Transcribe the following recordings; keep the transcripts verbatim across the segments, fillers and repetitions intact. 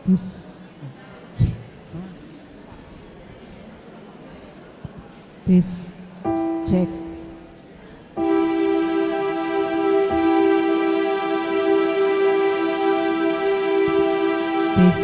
Tes. Cek. Tes. Cek. Tes.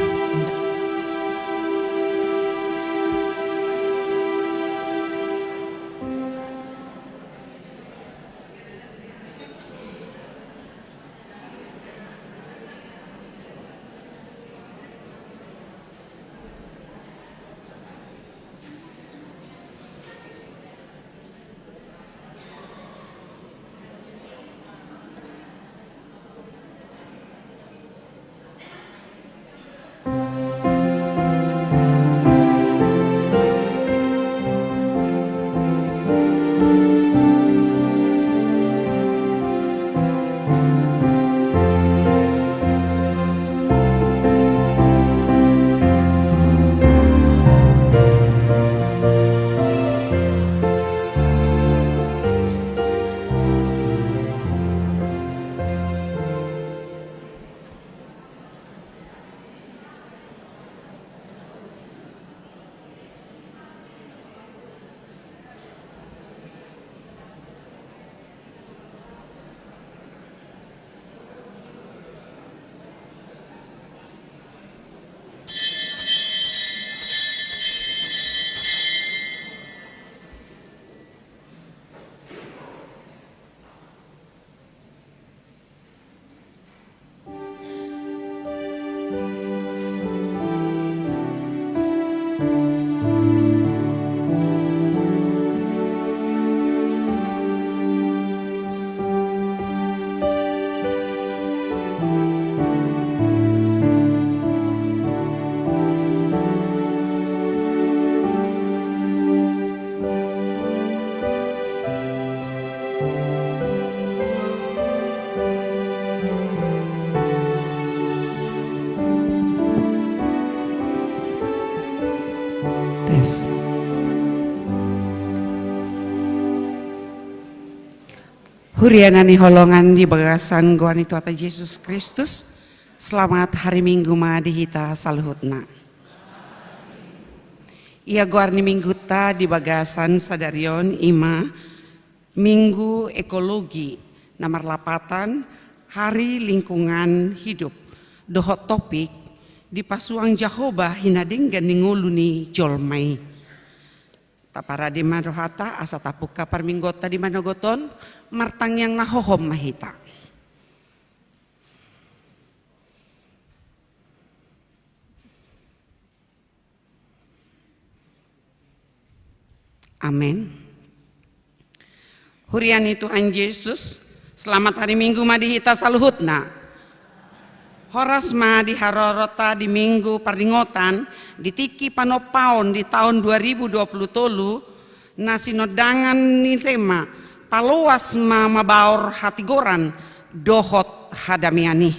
Tes. Huria na hinaholongan di bagasan goar ni Tuhanta Jesus Kristus, selamat hari Minggu ma di hita saluhutna. Ia goar ni Mingguta di bagasan sadari on i ma Minggu Ekologi, na marlapatan Hari Lingkungan Hidup, dohot topik: Dipasuang Jahowa hinadenggan ni ngolu ni jolma i. Taparade ma rohanta asa tapungka parmingguonta di manogot on, martangiang na hohom ma hita. Amen. Huria ni Tuhan Jesus, selamat hari Minggu ma di hita saluhutna. Horas ma di haroronta di Minggu Parningotan, di tingki panompaon di taon dua ribu dua puluh tolu, na sinondangan ni tema: Paloas ma mabaor hatigoran dohot hadamean i.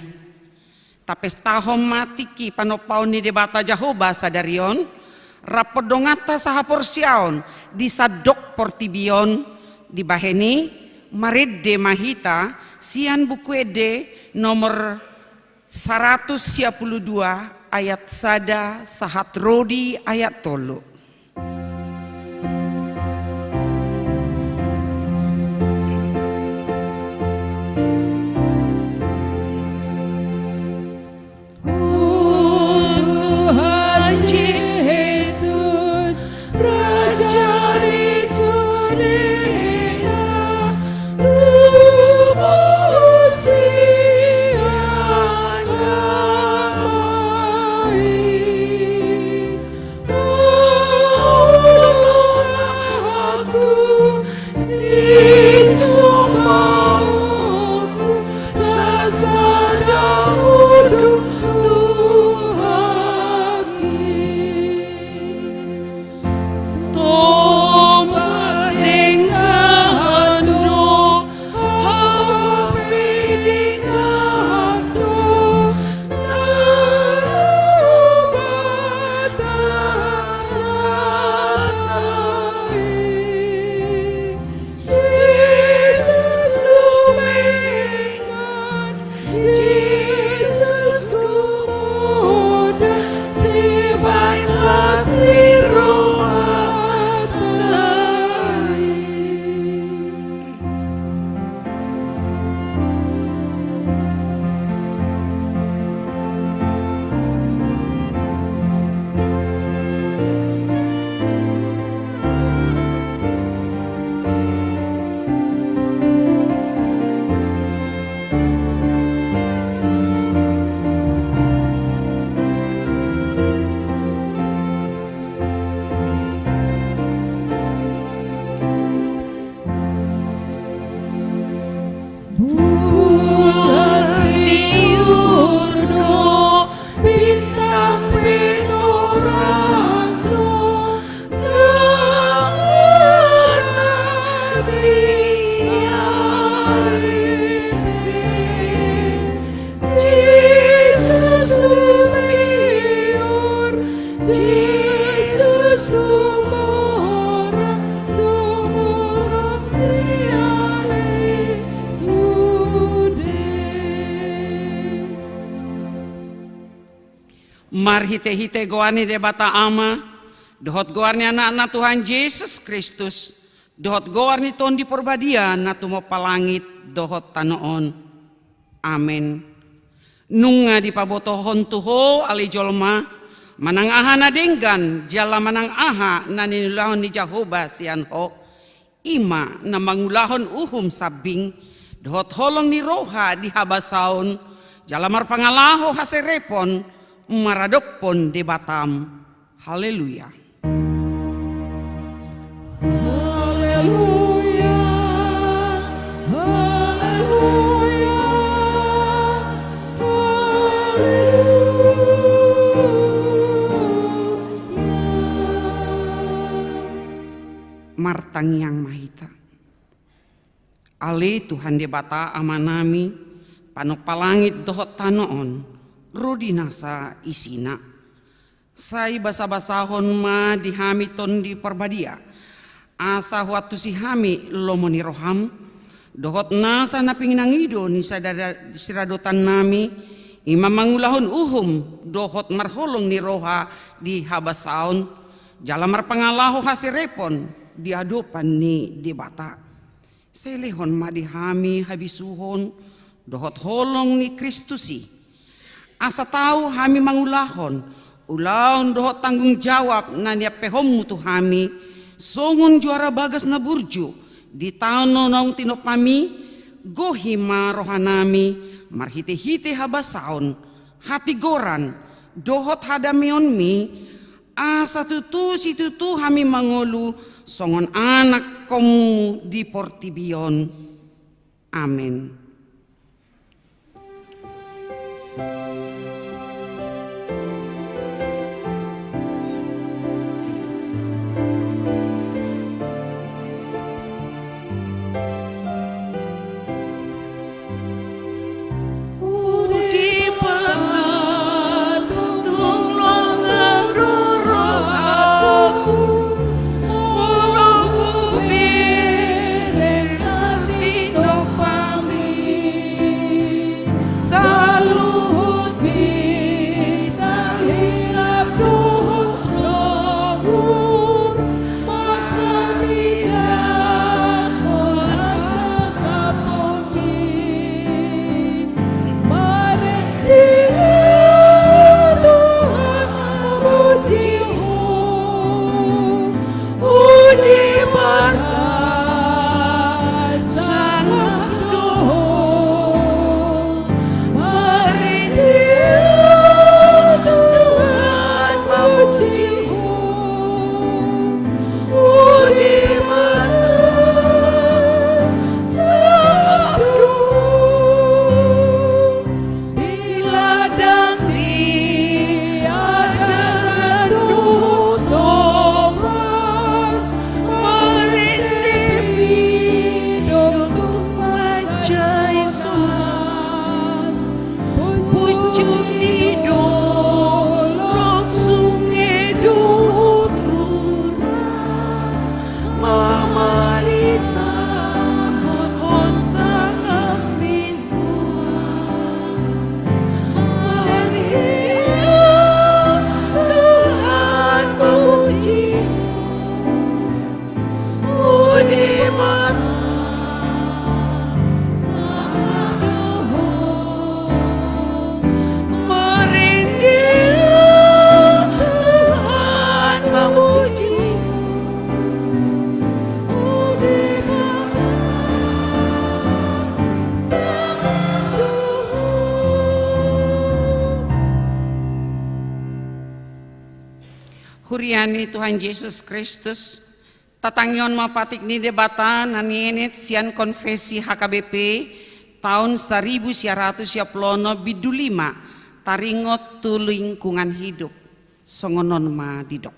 Tapestahon ma tingki panompaon ni Debata Jahowa sadari on, rap donganta sahaporseaon di sandok portibi on. Dibahen i, marende ma hita sian Buku Ende nomor saratus sia pulu dua, ayat sada sahat ro di ayat tolu. Jesus tumorang, sumurung sian i sude. Marhitehite goar ni Debata Ama, dohot goar ni Anakna Tuhan Jesus Kristus, dohot goar ni Tondi Porbadia na tumompa langit dohot tano on. Amen. Nunga dipabotohon tu ho ale jolma, manang aha na denggan jala manang aha na niulahon ni Jahowa sian ho, i ma na mangulahon uhum sambing dohot holong ni roha di habasaon, jala marpangalaho haserepon maradophon Debatam. Haleluya. Haleluya. Haleluya. Haleluya. Martangiang ma hita. Ale Tuhan Debata Amanami, panompa langit dohot tano on, ro di nasa isina. Sai basabasahon ma di hami Tondi Porbadia, asa huantusi hami lomo ni roham, dohot nasa na pinangido ni sada-, siradotan nami, i ma mangulahon uhum dohot marholong ni roha di habasaon, jala marpangalaho haserepon di adopan ni Debata. Sai lehon ma di hami habisuhon dohot holong ni Kristus i, asa tau hami mangulahon ulaon dohot tanggung jawab na niampehonmu tu hami, songon juara bagas na burju di tano naung tinompami. Gohi ma rohanami marhitehite habasaon, hatigoran, dohot hadameonmi, asa tutu situtu hami mangolu songon anakkonmu di portibi on. Amen. Huria ni Tuhan Jesus Kristus, tatangihon ma patik ni Debata na nienet sian konfesi H K B P taon saribu sia ratus sia pulu onom bindu lima, taringot tu lingkungan hidup. Songon on ma didok.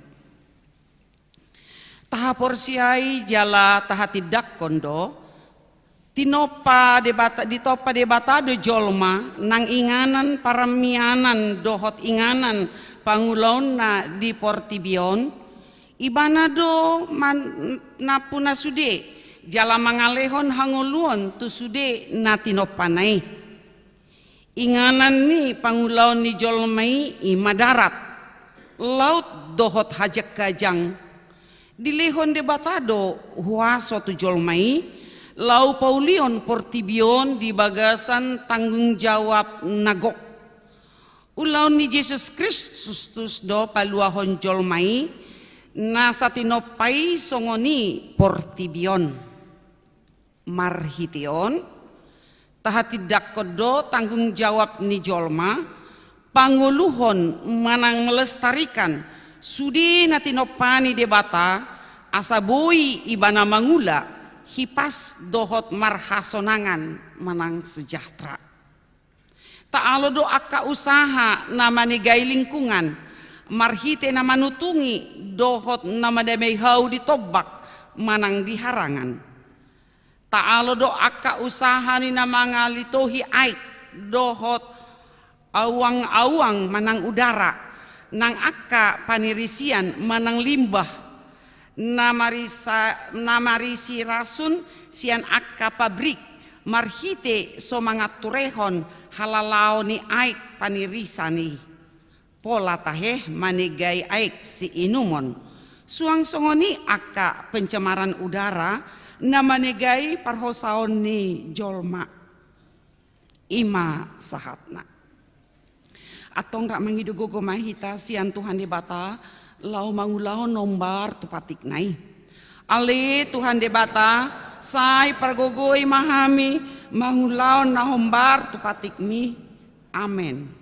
Tahaporseai jala tahatindangkon do, tinompa Debata, ditompa Debata do jolma nang inganan paramianan dohot inganan pangulaonna di portibi on, ibana do man-, nampuna sude, jala mangalehon hangoluon tu sude na tinompana i. Inganan ni pangulaon ni jolma i ima darat, laut dohot hajang-hajang. Dilehon Debata do huaso tu jolma i, laho paulion portibi on di bagasan tanggung jawab na gok. Ulaon ni Jesus Kristus do paluahon jolma i, na satinompa i songon i portibi on. Marhite on, tahatindangkon do tanggung jawab ni jolma, pangoluhon manang melestarikan sude na tinompa ni Debata, asa boi ibana mangula hipas dohot marhasonangan manang sejahtera. Taalo do angka usaha na manegai lingkungan, marhite na manutungi dohot na madamei hau di tombak manang di harangan. Taalo do angka usaha ni na mangalitohi aek dohot auang-auang manang udara, nang angka panirisian manang limbah, na marisa-, na marisirasun sian angka pabrik, marhite so manganturehon halalaon ni aek panirisan i. Pola tahe manegai aek siinumon. Suang songon i angka pencemaran udara na manegai parhosaon ni jolma. Ima sahatna. Antong rap mangido gogo ma hita sian Tuhan Debata, laho mangulahon hombar tu patikna i. Ale Tuhan Debata, sai pargogoi ma hami mangulahon na hombar tu patikmi. Amen.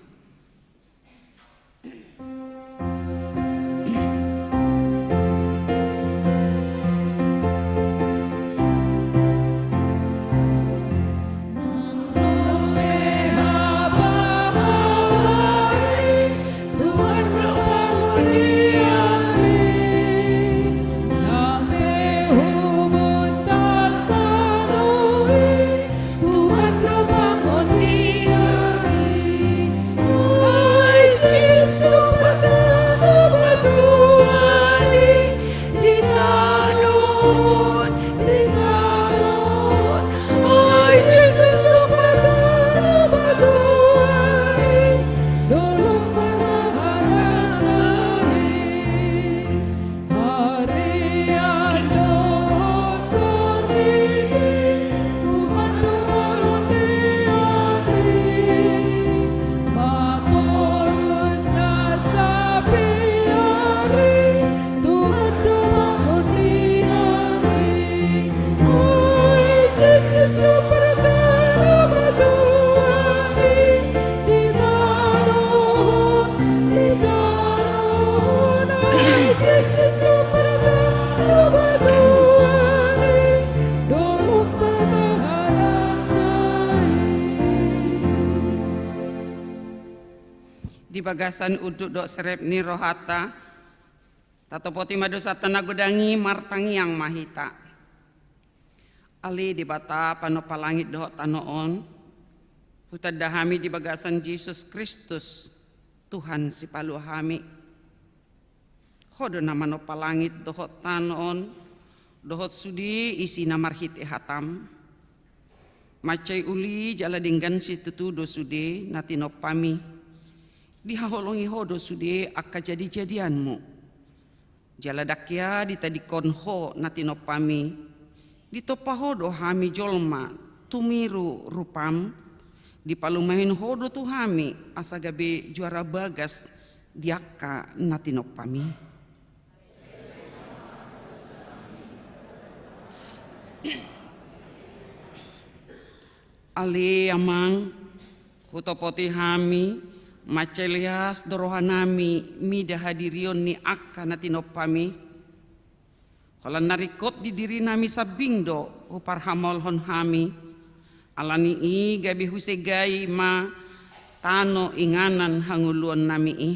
Tuhan do pangondian i. Ai Jesus do pardalanan batuan i di tano on, di tano on. Ai Jesus do pardalanan batuan i, dolok parbahanan i. Di bagasan unduk dohot serep ni rohanta, tatopoti ma dosanta na godang i, martangiang ma hita. Ale Debata, panompa langit dohot tano on, hutanda hami di bagasan Jesus Kristus, Tuhan sipalua hami. Ho do na manompa langit dohot tano on, dohot sude isina marhite hatam. Mansai uli jala denggan situtu do sude na tinompami. Dihaholongi ho do sude angka jadijadianmu. Jala ndang hea ditadingkon ho na tinompami, ditompa ho do hami jolma tumiru rupam, dipalumahen ho do tu hami asa gabe juara bagas di angka na tinompami. Ale Amang, hutopoti hami, mansai leas do rohanami mida hadirion ni angka na tinompami. Holan na ringkot di dirinami sambing do huparhamolhon hami. Ala ni i gabe husegai ma tano inganan hangoluannami i.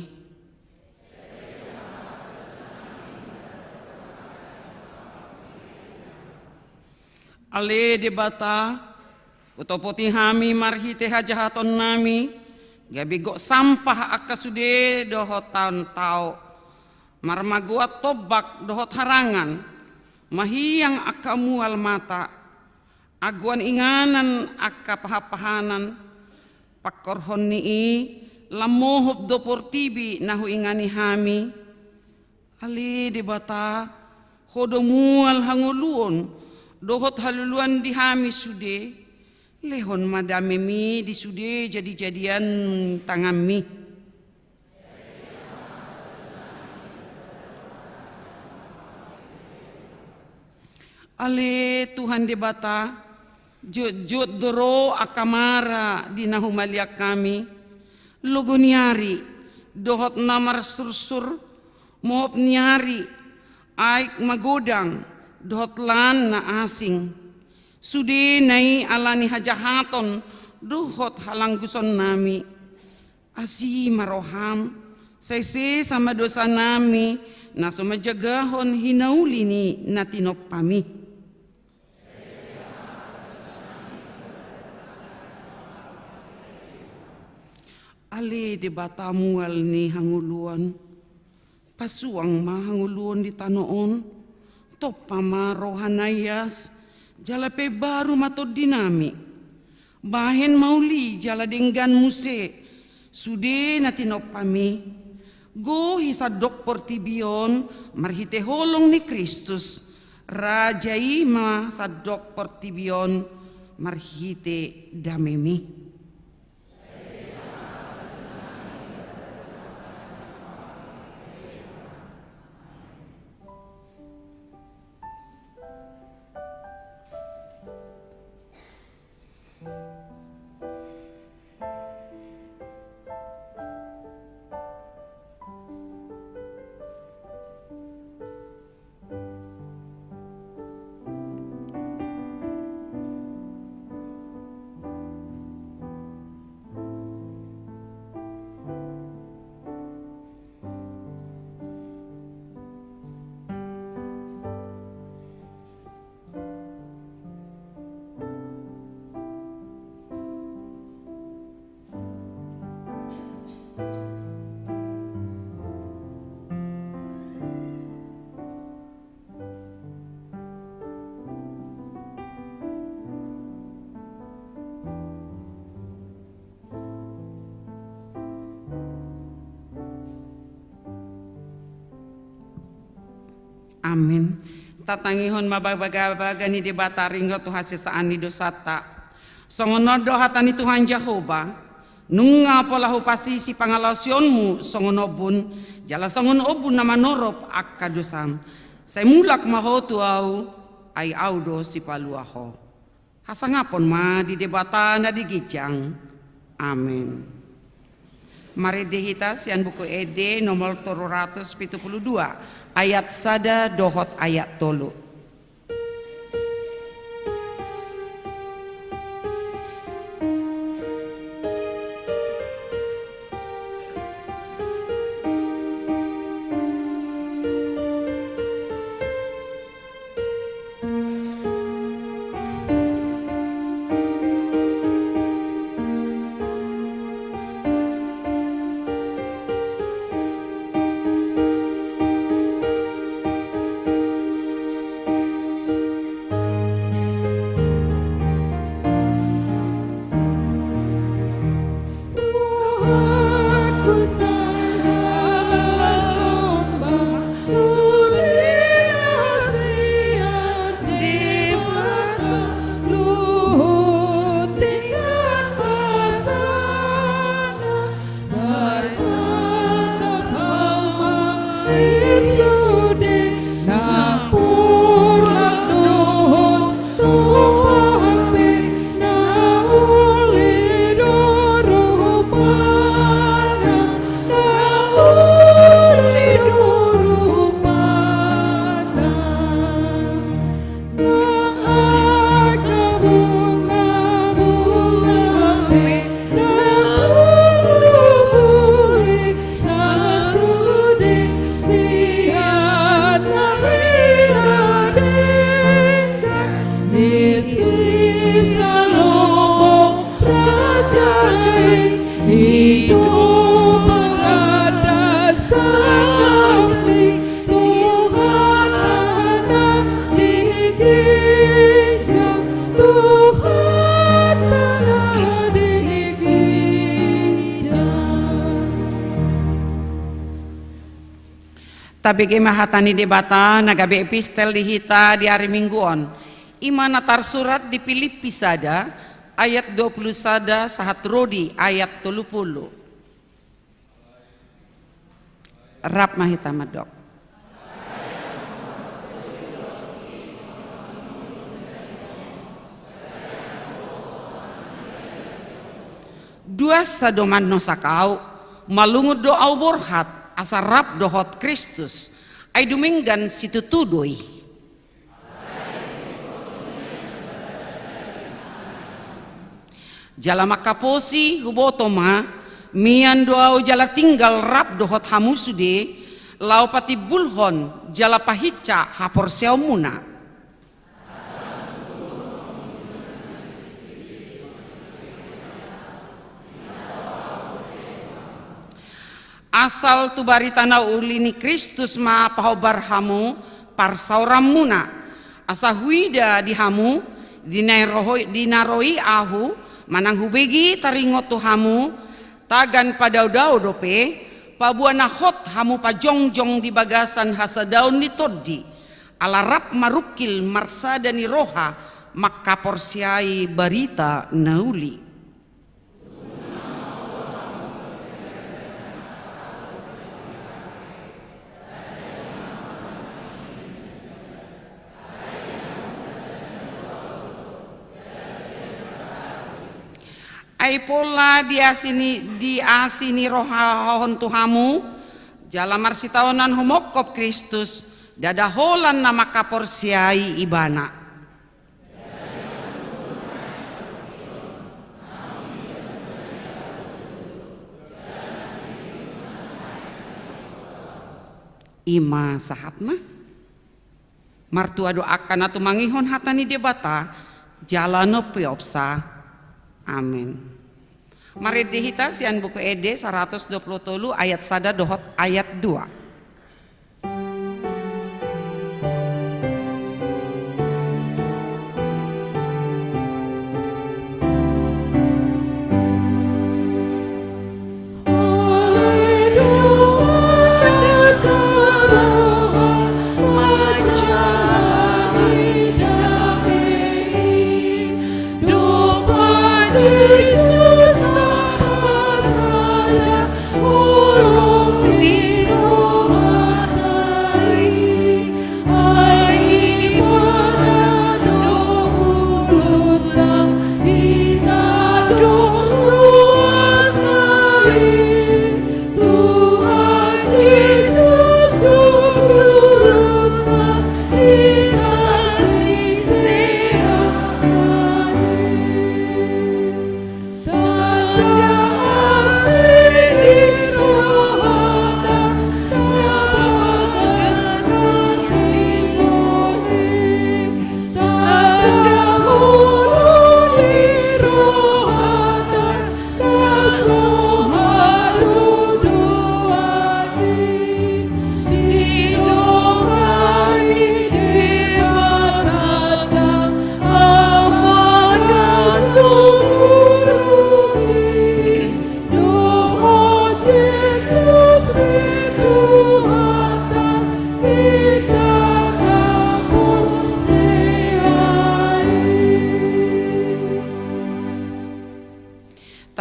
Ale Debata, hutopoti hami marhite hajahatonnami, Gabe gok sampah angka sude dohot taon tao, marmagoan tombak dohot harangan, mahiang angka mual mata, agoan inganan angka pahanpahanan, pangkorhon ni i, lam mohop do portibi na huingani hami. Ale Debata, Ho do mual hangoluon dohot haloloan di hami sude, lehon ma damemi di sude jadijadian tanganmi. Ale Tuhan Debata, jotjot do ro angka mara di na humaliang hami, logo ni ari dohot na marsursur, mohop ni ari, aek magodang dohot lan na asing. Sudena i ala ni hajahaton dohot halanggusaonnami. Asi ma roham, sai sesa ma dosanami na so manjagahon hinauli ni na tinompami. Ale Debata mual ni hangoluon, pasuang ma hangoluon di tano on, tompa ma roha na ias, jala paimbaru ma tondinami. Bahen ma uli jala denggan muse sude na tinompami. Gohi sandok portibi on marhite holong ni Kristus, raja i ma sandok portibi on marhite damemi. Amin. Tatangihon ma bagabaga ni Debata ringot tu hasesaan ni dosanta. Songon on do hata ni Tuhan Jahowa: Nunga pola hupasisi pangalaosionmu songon ombun, jala songon ombun na manorop angka dosam. Sai mulak ma ho tu Ahu, ai Ahu do sipalua ho. Hasangapon ma di Debata na di ginjang. Amen. Marende hita sian Buku Ende nomor tolu ratus pitu pulu dua, ayat sada dohot ayat tolu. Tabege ma hata ni Debata na gabe epistel di hita di ari Minggu on. I ma na tarsurat di Pilippi sada ayat dua pulu sada sahat ro di ayat tolu pulu. Rap ma hita mandok. Duas sa do mannosak ahu, malungun do ahu borhat, asa rap dohot Kristus, ai dumenggan situtu do i. Jala mangkaposi huboto ma, mian do ahu jala tinggal rap dohot hamu sude, laho patimbulhon jala pahinsa haporseaonmuna. Asal tu barita na uli ni Kristus ma pahombar hamu parsaoranmuna, asa huida di hamu, di na rohoi, di na ro i ahu, manang hubege taringot tu hamu, tagan padaodao dope, paboa na hot hamu pajongjong di bagasan hasadaon ni Tondi, ala rap marungkil marsada ni roha mangkaporseai barita na uli. Ai pola di asi ni, di asi ni rohahon tu hamu, jala marsitaonan humongkop Kristus, ndada holan na mangkaporseai Ibana. I ma sahatna. Martua do angka na tumangihon hata ni Debata, jala na umpeopsa. Amen. Marende hita sian Buku Ende saratus dua pulu tolu ayat sada dohot ayat dua.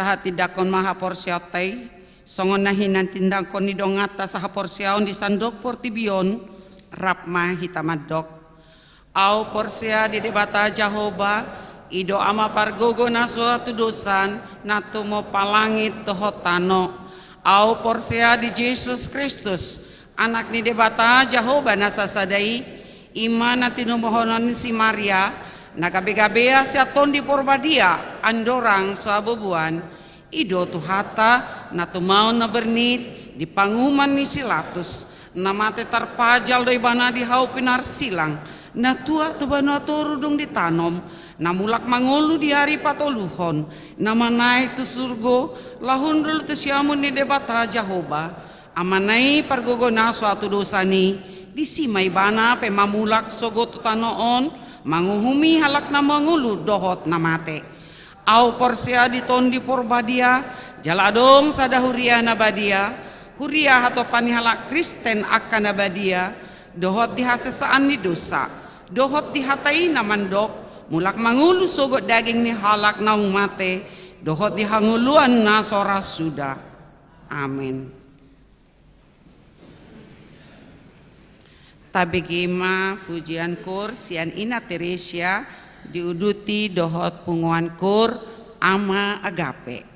Tahatindangkon ma haporseaonta i, songon na hinatindangkon ni donganta sahaporseaon di sandok portibi on, rap ma hita mandok. Ahu porsea di Debata Jahowa, i do Ama pargogo na so hatudosan, na tumompa langit dohot tano. Ahu porsea di Jesus Kristus, Anak ni Debata Jahowa na sasada i, i ma na tinubuhonon ni si Maria, na gabegabea sian Tondi Porbadia, andorang so haboboan. I do Tuhanta, na tumaon na bernit di panguhuman ni si Latus, na mate tarpajal do ibana di hau pinarsilang, na tuat tu banua toru dung ditanom, na mulak mangolu di ari patoluhon, na manaek tu surgo, laho hundul tu siamun ni Debata Jahowa, Amana i pargogo na so hatudosan i, disi ma ibana pe mamulak sogot tu tano on, manguhumi halak na mangolu dohot na mate. Ahu porsea di Tondi Porbadia, jala adong sada huria na badia, Huria hatopan ni halak Kristen angka na badia, dohot di hasesaan ni dosa, dohot di hata i na mandok, mulak mangolu sogot daging ni halak naung mate, dohot di hangoluan na so ra suda. Amen. Tabege ma pujian koor sian Ina Teresia, diuduti dohot punguan koor Ama Agape.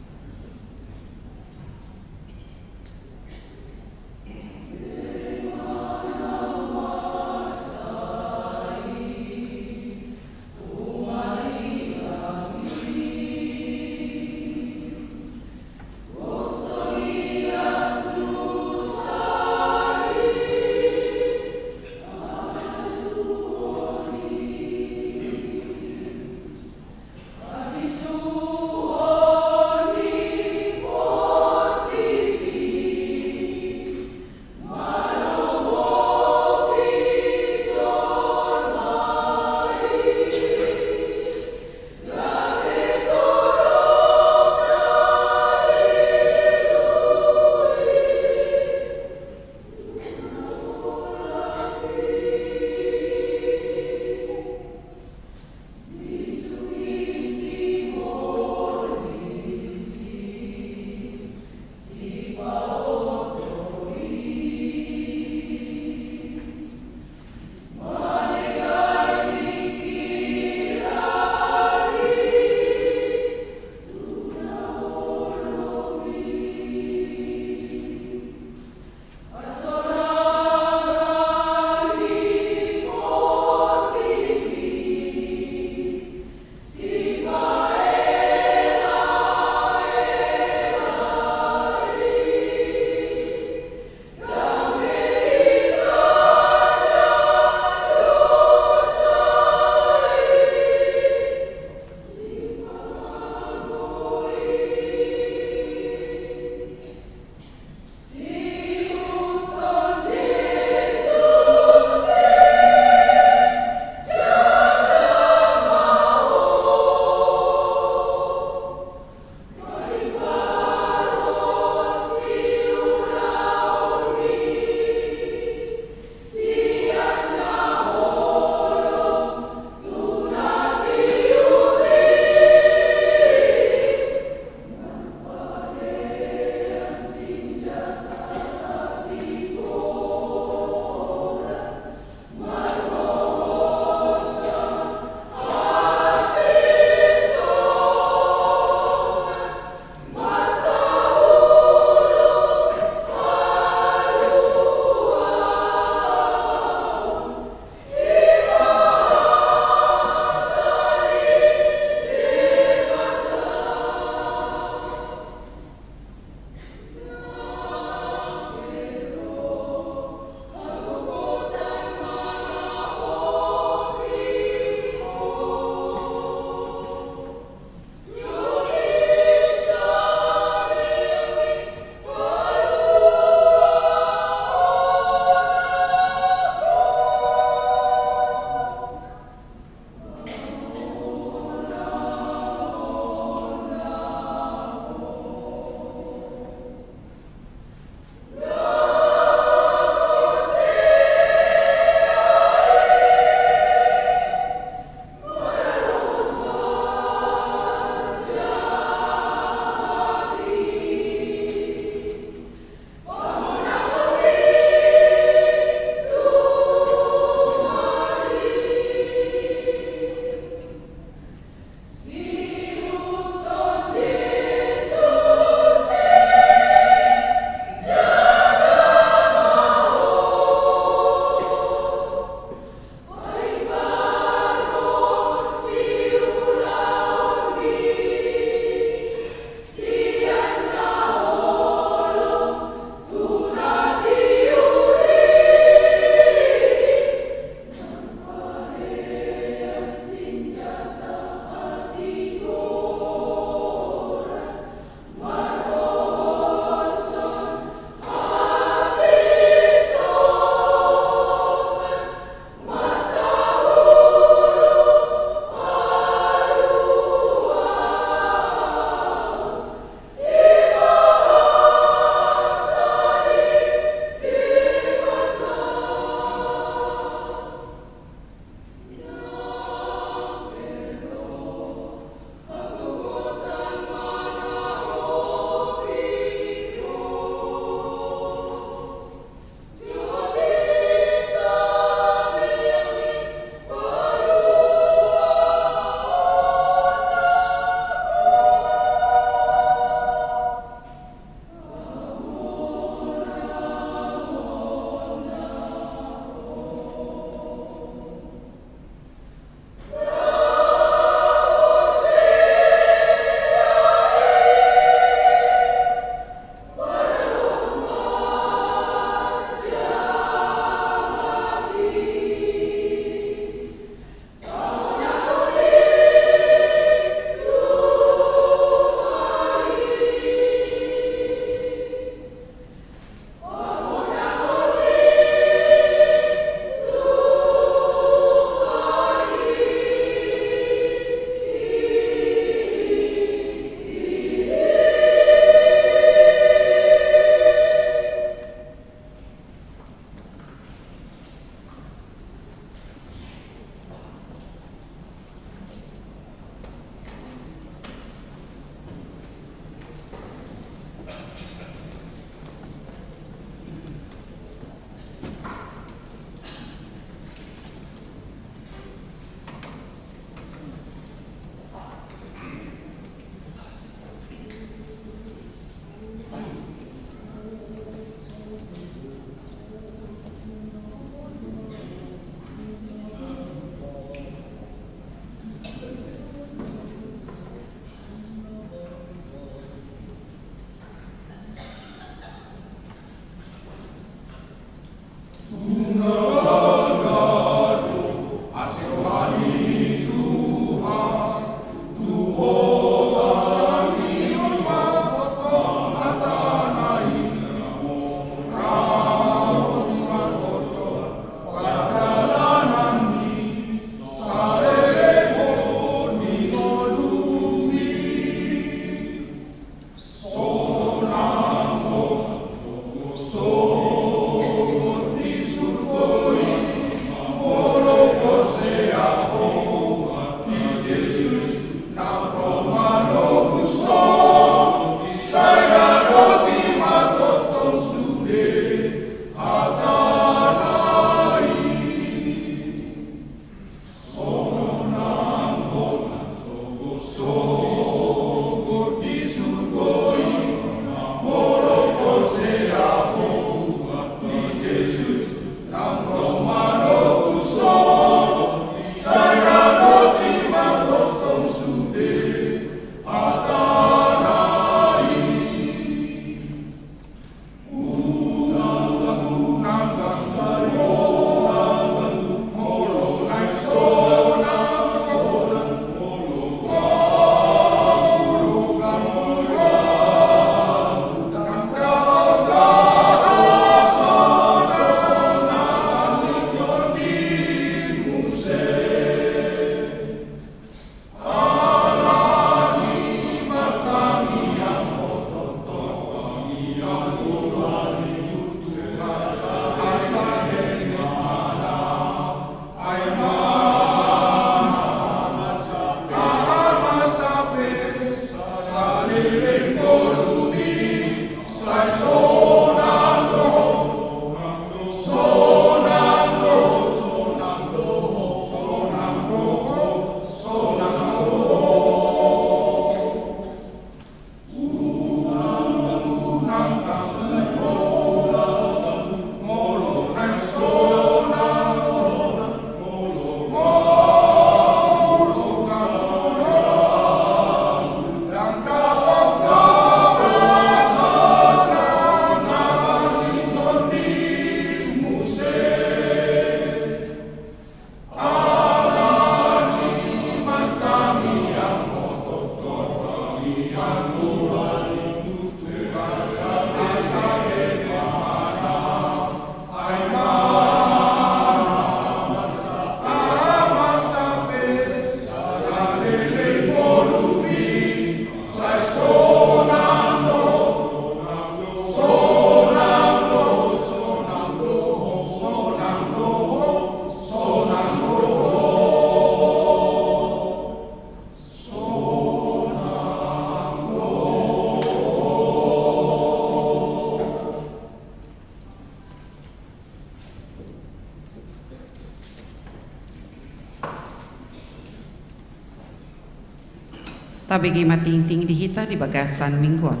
Tabege ma tingting di hita di bagasan minggu on.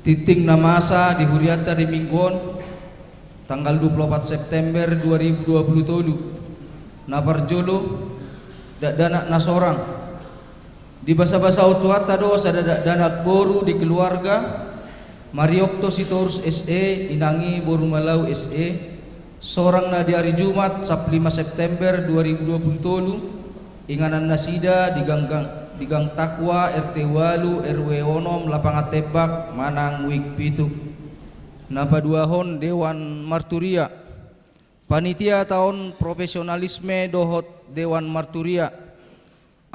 Tingting na masa di hurianta di minggu on, tanggal dua puluh opat September dua ribu dua puluh tolu. Na parjolo, dakdanak na sorang. Dibasabasahon Tuhanta do sada dakdanak boru di keluarga, Mariokto Sitorus S E, inang i boru Malau S E, sorang na di ari Jumat, sampulu lima September dua ribu dua puluh tolu, inganan nasida di gang, gang, di Gang Takwa, R T ualu, R W onom, Lapangan Tembak, manang Wik pitu. Na paduahon, Dewan Marturia. Panitia taon profesionalisme dohot Dewan Marturia.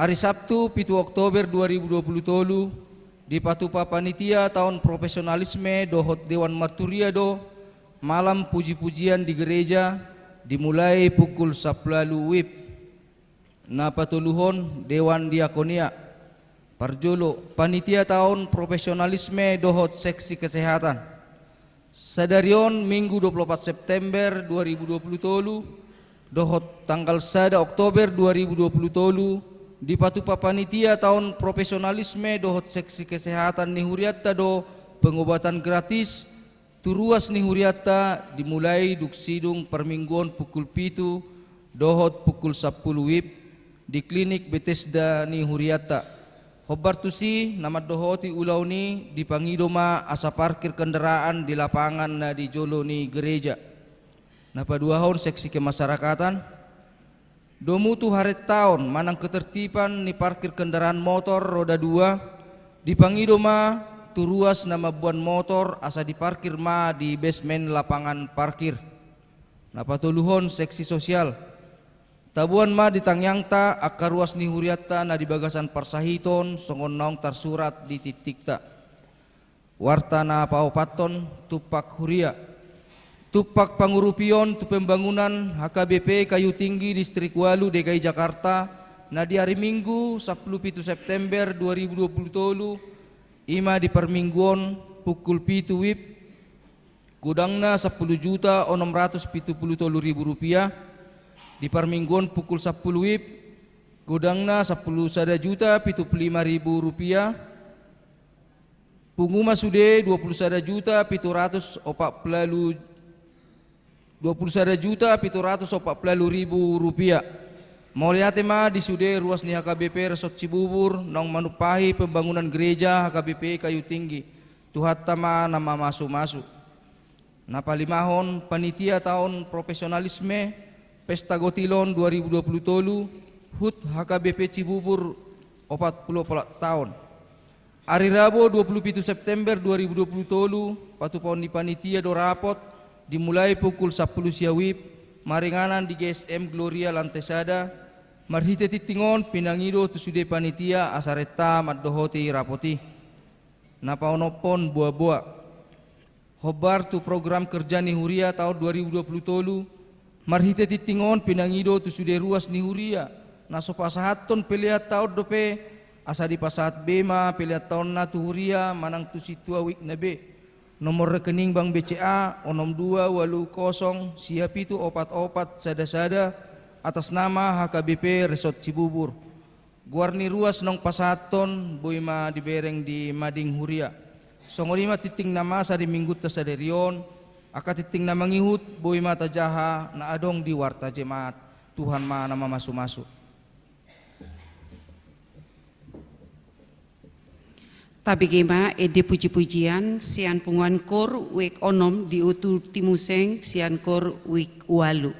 Ari Sabtu, pitu Oktober dua ribu dua puluh tolu, dipatupa panitia taon profesionalisme dohot Dewan Marturia do malam puji-pujian di gereja, dimulai pukul sampulu ualu wib. Na patoluhon, Dewan Diakonia. Parjolo, panitia taon profesionalisme dohot seksi kesehatan. Sadari on, Minggu dua puluh opat September dua ribu dua puluh tolu, dohot tanggal sada Oktober dua ribu dua puluh tolu, dipatupa panitia taon profesionalisme dohot seksi kesehatan ni hurianta do pengobatan gratis tu ruas ni hurianta, dimulai dung sidung parmingguon pukul pitu dohot pukul sampulu wib di klinik Betesda ni hurianta. Hombar tusi, na mandohoti ulaon i, dipangido ma asa parkir kendaraan di lapangan na di jolo ni gereja. Na paduahon, seksi kemasyarakatan. Domu tu harentaon manang ketertiban ni parkir kendaraan motor roda dua, dipangido ma tu ruas na mamboan motor asa diparkir ma di basement lapangan parkir. Na patoluhon, seksi sosial. Taboan ma di tangiangta angka ruas ni hurianta na di bagasan parsahiton songon naung tarsurat di tingtingta. Warta na paopathon, tumpak huria. Tumpak pangurupion tu pembangunan H K B P Kayu Tinggi Distrik ualu D K I Jakarta, na di ari Minggu, sampulu pitu September dua ribu dua puluh tolu, i ma di parmingguon pukul pitu wib, godangna sampulu juta onom ratus pitu puluh tolu ribu rupiah, di parmingguon pukul sampulu wib, godangna sampulu sada juta pitu puluh lima ribu rupiah, pungu ma sude dua puluh sada juta pitu ratus opat puluh, dua puluh sada juta pitu ratus opat puluh ribu rupiah. Mauliate ma di sude ruas ni H K B P Resort Cibubur, naung manumpahi pembangunan gereja H K B P Kayu Tinggi. Tuhanta ma na mamasu-masu. Na palimahon, panitia taon profesionalisme, Pesta Gotilon dua ribu dua puluh tolu, hut H K B P Cibubur opat puluh opat taon. Ari Rabo, dua puluh pitu September dua ribu dua puluh tolu, patupaon ni panitia do rapot, dimulai pukul sampulu sia wib, maringanan di G S M Gloria lantai sada, marhite tingting on pinangido tu sude panitia asa renta mandohoti rapot i. Na paonomhon, boa-boa. Hombar tu program kerja ni huria taon dua ribu dua puluh tolu, marhite tingting on pinangido tu sude ruas ni huria, na so pasahathon pelean taon dope, asa dipasahat be ma pelean taonna tu huria manang tu sintua wikna be. Nomor rekening Bank B C A, onom dua ualu kosong sia pitu opat opat sada sada, atas nama H K B P Resort Cibubur. Goar ni ruas naung pasahathon boi ma dibereng di mading huria. Songon i ma tingting na masa di minggunta sadari on, angka tingting na mangihut boi ma tajaha na adong di warta jemaat. Tuhan ma na mamasu-masu. Tabege ma ende puji-pujian sian punguan kor wik onom diutur Timuseng sian kor wik ualu.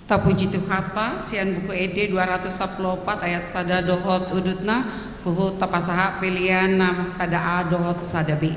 Tapuji Tuhanta, sian Buku Ende dua ratus sampulu opat ayat sada dohot udutna, huhut tapasahat pelean na sada A dohot sada B.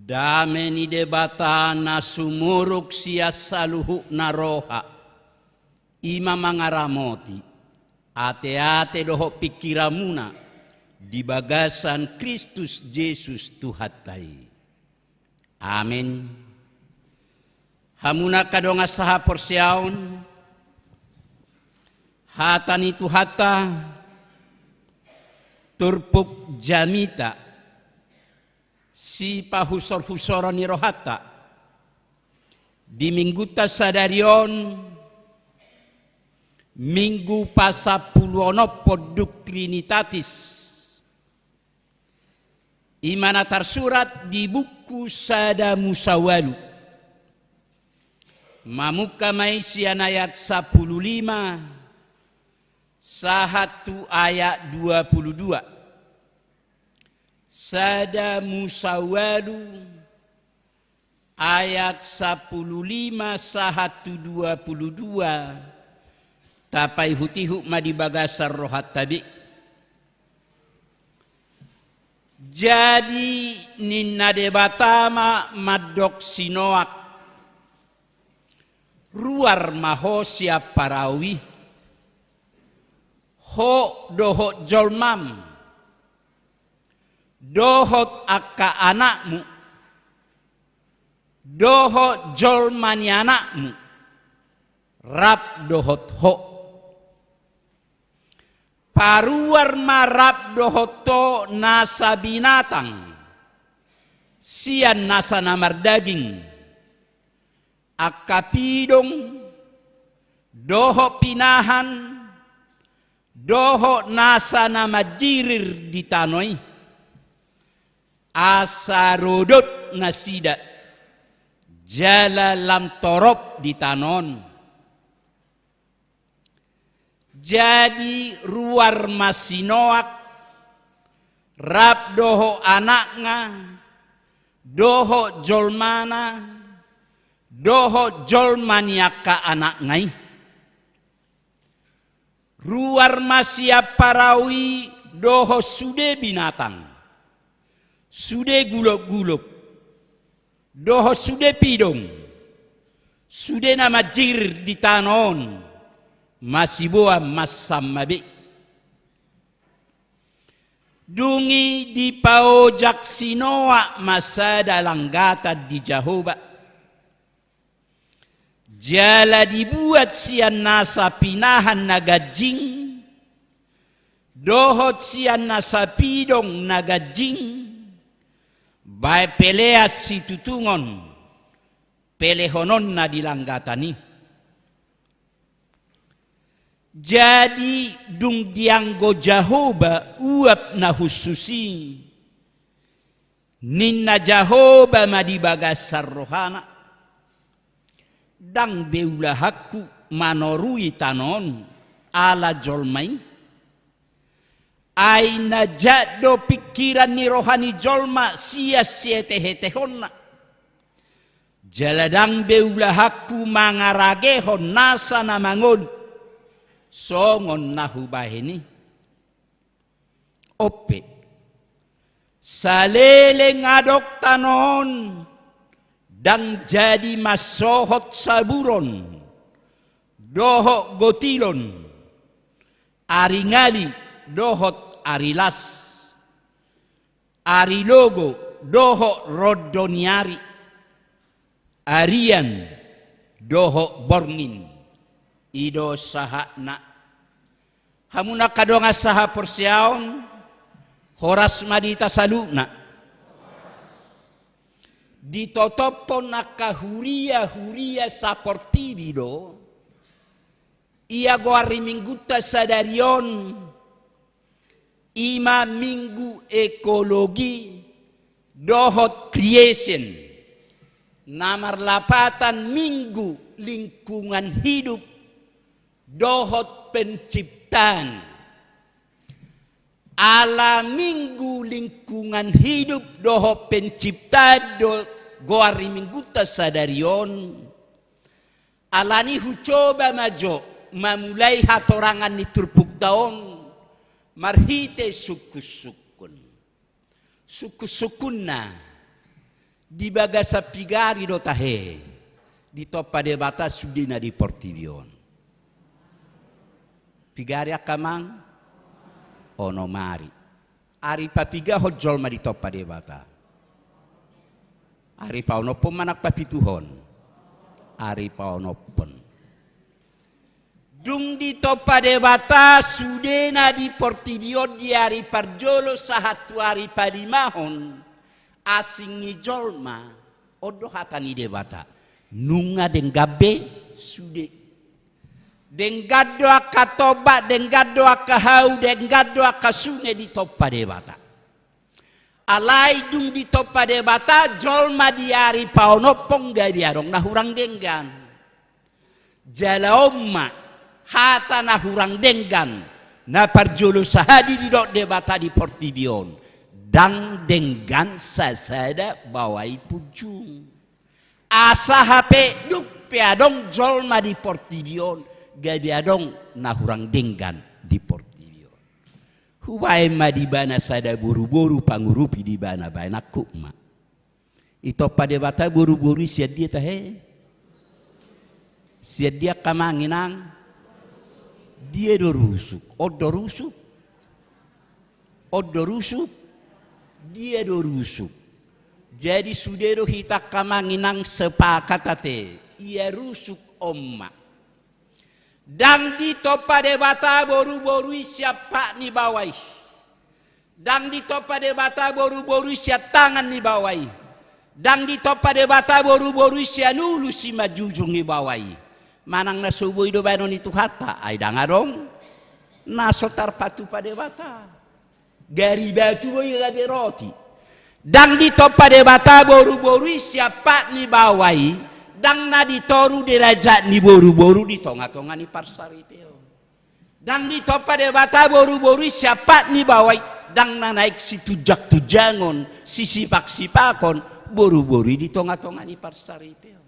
Dame ni Debata na sumurung sian saluhutna roha, i ma mangaramoti ateate dohot pingkiranmuna di bagasan Kristus Jesus Tuhanta i. Amen. Hamu angka dongan sahaporseaon, hata ni Tuhanta, turpuk jamita sipahusor-husoron ni rohanta di Minggunta sadari on, Minggu pasampuluonomhon dung Trinitatis, i ma na tarsurat di buku Sada Musa Ualu. Mamungka ma i sian ayat sampulu lima sahat tu ayat dua pulu dua. Sada Musa Ualu, ayat sampulu lima sahat tu dua pulu dua, tapaihut-ihut ma di bagasan rohanta be. Jadi ninna Debata ma mandok si Noak, ruar ma ho sian parau i, ho dohot jolmam, dohot angka anakmu, dohot jolma ni anakmu, rap dohot ho. Paruar ma rap dohot ho nasa binatang, sian nasa na mardaging, angka pidong, dohot pinahan, dohot nasa na manjirir di tano i, asa rodot nasida jala lam torop di tano on. Jadi ruar ma si Noak, rap dohot anakna, dohot jolmana, dohot jolma ni angka anakna i. Ruar ma sian parau i dohot sude binatang, sude gulop-gulop, dohot sude pidong, sude na manjirir di tano on, masiboan mansam ma be. Dung i dipaojak si Noak ma sada langgatan di Jahowa. Jala dibuat sian nasa pinahan na ganjing, dohot sian nasa pidong na ganjing, baen pelean situtungon, pelehononna di langgatan i. Jadi dung dianggo Jahowa uap na hushus i, ninna Jahowa ma di bagasan rohana, ndang be ulahanku manorui tano on ala jolma i. Ai na jat do pingkiran ni roha ni jolma sian sietehetehonna. Jala ndang be ulahanku mangaragehon nasa na mangolu songon na hubahen i. On pe, saleleng adong tano on, ndang jadi mansohot saburon dohot gotilon, ari ngali dohot ari las, ari logo dohot rondo ni ari, arian dohot borngin. I do sahatna. Hamu angka dongan sahaporseaon, horas ma di hita saluhutna. Ditotophon angka huria-huria saportibi do ia goar ni Minggunta sadari on, i ma Minggu Ekologi dohot Creation, na marlapatan Minggu Lingkungan Hidup dohot Penciptaan. Ala Minggu Lingkungan Hidup dohot Penciptaan do goar ni Minggunta sadari on. Alani hucoba ma jo mamulai hatorangan ni turpukta on marhite sungkun-sungkun. Sungkun-sungkunna, Di bagasan piga ari do tahe ditompa Debata sude na di portibi on? Piga ari angka amang? Onom ari. Ari papigahon jolma ditompa Debata? Ari paonomhon manang papituhon? Ari paonomhon. Dung ditompa Debata sude na di portibi on di ari parjolo sahat tu ari palimahon, asing ni jolma, on do hata ni Debata: Nunga denggan be sude. Denggan do angka tombak, denggan do angka hau, denggan do angka sunge ditompa Debata. Alai dung ditompa Debata jolma di ari paonomhon, gabe adong na hurang denggan. Jala on ma hata na hurang denggan na parjolo sahali didok Debata di portibi on: Ndang denggan sasada bawai punjung. Asa hape dung pe adong jolma di portibi on, gabe adong na hurang denggan di portibi on. Hubaen ma di ibana sada boruboru pangurupi di ibana, baen angkup ma. Ditompa Debata boruboru i sian dia tahe? Sian dia angka amang inang? Dia do rusuk? On do rusuk? On do rusuk? Dia do rusuk? Jadi sude do hita angka amang inang sepakat ate, ia rusuk on ma. Ndang ditompa Debata boruboru i sian pat ni baoa i. Ndang ditompa Debata boruboru i sian tangan ni baoa i. Ndang ditompa Debata boruboru i sian ulu simanjujung ni baoa i. Manang na so boi do baenon ni Tuhanta, ai ndang adong na so tarpatupa Debata. Gari batu boi gabe roti. Ndang ditompa Debata boruboru i sian pat ni baoa i, ndang na ditoru derajat ni boruboru di tongatonga ni parsaripeon. Ndang ditompa Debata boruboru i sian pat ni baoa i, ndang na naeng situnjangtunjangon, sisipaksipakon boruboru i di tongatonga ni parsaripeon.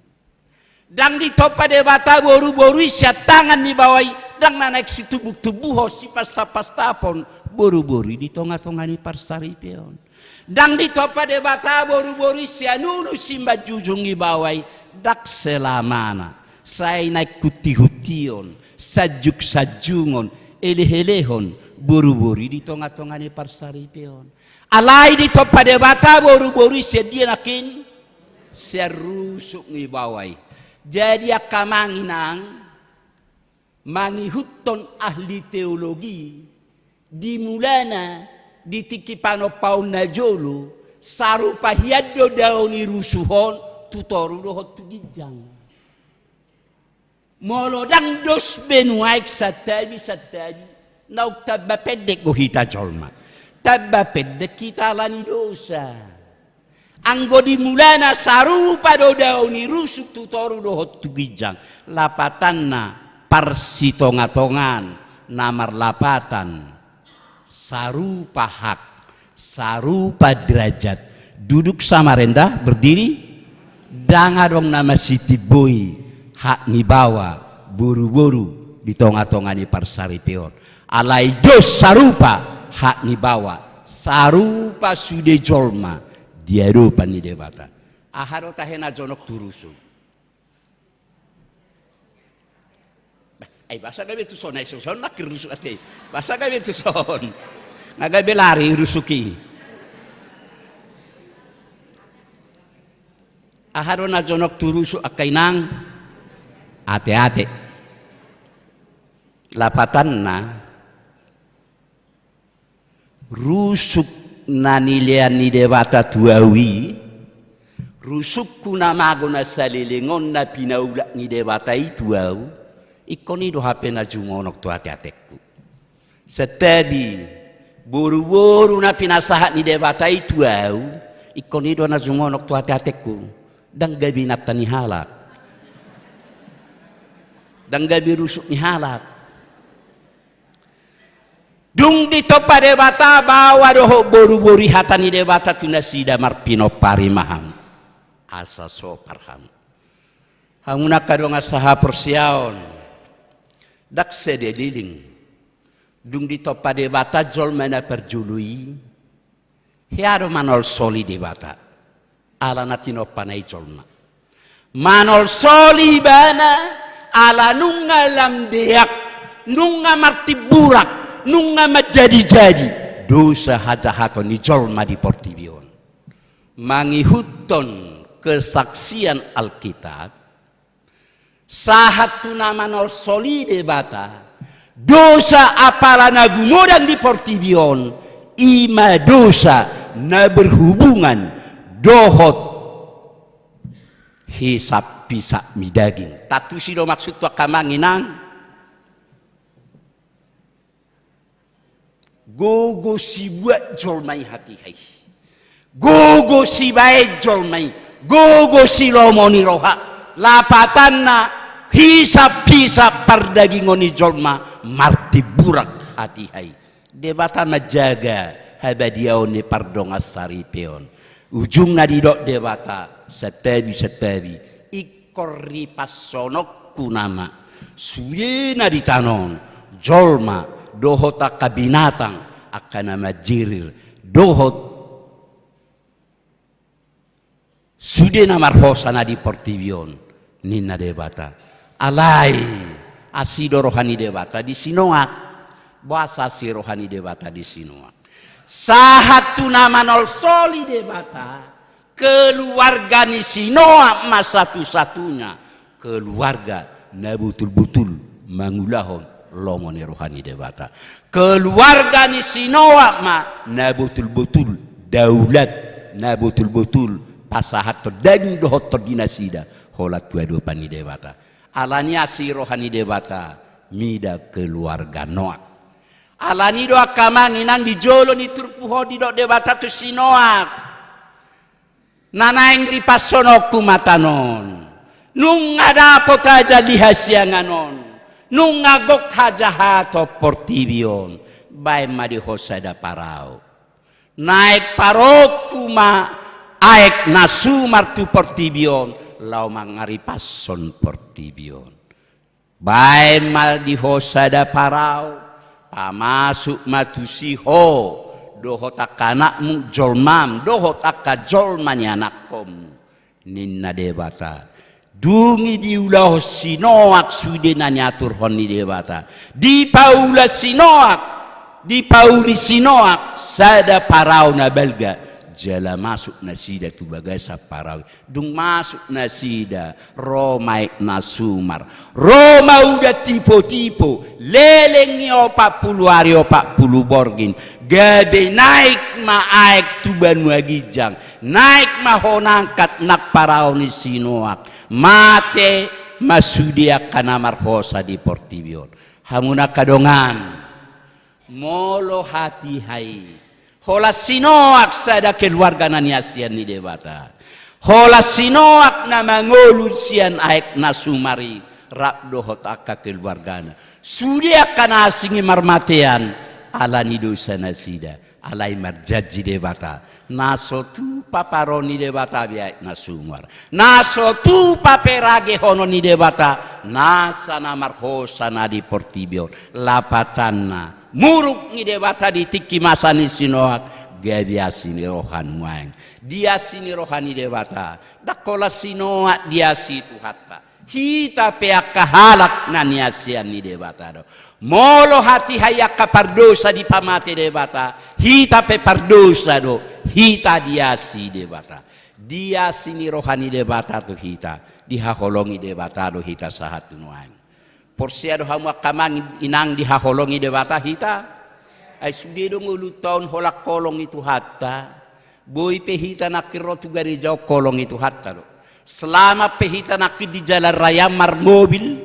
Ndang ditompa Debata boruboru i sian tangan ni baoa i, ndang na naeng situmbutumbuhon, sipastappastapon boruboru i di tongatonga ni parsaripeon. Ndang ditompa Debata boruboru i sian ulu simanjujung ni baoa i, ndang selamana. Sai naeng huntihuntion, sanjungsanjungon, elehelehon boruboru i di tongatonga ni parsaripeon. Alai ditompa Debata boruboru i sian dia nangkin? Sian rusuk ni baoa i. Jadi angka amang inang, mangihuthon ahli teologi, di mulana, di tingki panompaon na jolo, sarupa hian do dao ni rusuk on tu toru dohot tu ginjang. Molo ndang dos be nuaeng santabi, santabi, naung tamba pendek do hita jolma. Tamba pendek hita ala ni dosa. Anggo di mulana sarupa do dao ni rusuk tu toru dohot tu ginjang, lapatanna parsitongatongaan na marlapatan sarupa hak, sarupa derajat, duduk sama rendah berdiri, ndang adong na masitimboi hak ni baoa boruboru di tongatonga ni parsaripeon. Alai dos sarupa hak ni baoa, sarupa sude jolma di adopan ni Debata. Aha do tahe na jonok tu rusuk? Bah, ai boasa gabe tu son, ai so son nangkin rusuk ate. Boasa gabe tu son? Nga gabe lari rusuk i. Aha do na jonok tu rusuk angka inang? Ateate. Lapatanna, rusuk na nilean ni Debata tu ahu i, rusukku na mago na saleleng on na pinaulak ni Debata i tu ahu, ingkon i do hape na jumonok tu ateatengku. Santabi, boruboru na pinasahat ni Debata i tu ahu, ingkon i do na jumonok tu ateatengku. Ndang gabe inanta ni halak. Ndang gabe rusuk ni halak. Dung ditompa Debata baoa dohot boruboru i, hata ni Debata tu nasida: Marpinompari ma hamu, asa sopar hamu. Hamu na angka dongan sahaporseaon, ndang saleleng. Dung ditompa Debata jolma na parjolo i, hea do manolsoli Debata. Ala na tinompana i jolma. Manolsoli ibana, ala nunga lam deak, nunga martimburak, nunga manjadi-jadi dosa hajahaton ni jolma di portibi on. Mangihuthon kesaksian Alkitab, sahat tu na manolsoli Debata, dosa apala na gumodang di portibi on, i ma dosa na berhubungan dohot hisap-hisap ni daging. Tantu i do maksud tu angka amang inang. Gogo sibuat jolma i hatiha i. Gogo sibaen jolma i. Gogo silomo ni roha. Lapatanna, hisap-hisap pardagingon ni jolma martimburak hatiha i. Debata manjaga habadiaon ni pardongansaripeon. Ujungna didok Debata, santabi, santabi, ingkon ripashononku nama sude na di tano on, jolma dohot angka binatang, angka na manjirir, dohot sude na marhosa na di portibi on, ninna Debata. Alai, asi do roha ni Debata di si Noak. Boasa asi roha ni Debata di si Noak? Sahat tu na manolsoli Debata, keluarga ni si Noak ma satu-satunya keluarga na botul-botul mangulahon lomo ni roha ni Debata. Keluarga ni si Noak ma na botul-botul daulat, na botul-botul pasahathon daging dohot tondi nasida holan tu adopan ni Debata. Alani asi roha ni Debata mida keluarga Noak. Alani do angka amang inang di jolo ni turpuk on didok Debata tu si Noak. Na naeng ripashononku ma tano on. Nunga dapot ajal di hasiangan on. Nunga gok hajahaton portibi on. Baen ma di ho sada parau. Naek paraonku ma aek na sumar tu portibi on. Laho mangaripashon portibi on. Baen ma di ho sada parau, pamasuk ma tusi ho, dohot angka anakmu jolmam, dohot angka jolma nianakkonmu, ninna Debata. Dung i diulahon si Noak sude na niaturhon ni Debata. Dipaula si Noak, dipauli si Noak sada parau na balga. Jala masuk nasida tu bagasan parau i. Dung masuk nasida, ro ma aek na sumar. Ro ma udan tipo-tipo, leleng i opat pulu ari opat pulu borngin. Gabe naek ma aek tu banua ginjang. Naek ma ho na angkat nang parau ni si Noak. Mate ma sude angka na marhosa di portibi on. Hamu na angka dongan. Molo hatiha i. Holan si Noak sada keluarga na niasian ni Debata. Holan si Noak na mangolu sian aek na sumar i rap dohot angka keluargana. Sude angka na asing i marmatean ala ni dosa nasida. Alai marjanji Debata. Na so tupa paroon ni Debata be aek na sumar. Na so tupa pe ragehonon ni Debata nasa na marhosa na di portibi on. Lapatanna, muruk ni Debata di tingki masa ni si Noak, gabe asi ni roha nuaeng. Diasi ni roha ni Debata, ndang holan si Noak diasi Tuhanta. Hita pe angka halak na niasian ni Debata do. Molo hatiha i angka pardosa dipamate Debata, hita pe pardosa do, hita diasi Debata. Diasi ni roha ni Debata tu hita, dihaholongi Debata do hita sahat tu nuaeng. Porsea do hamu angka amang inang dihaholongi Debata hita? Ai sude do ngolunta on holan holong ni Tuhanta. Boi pe hita nangkin ro tu gareja on holong ni Tuhanta do. Selamat pe hita nangkin di jalan raya marmobil,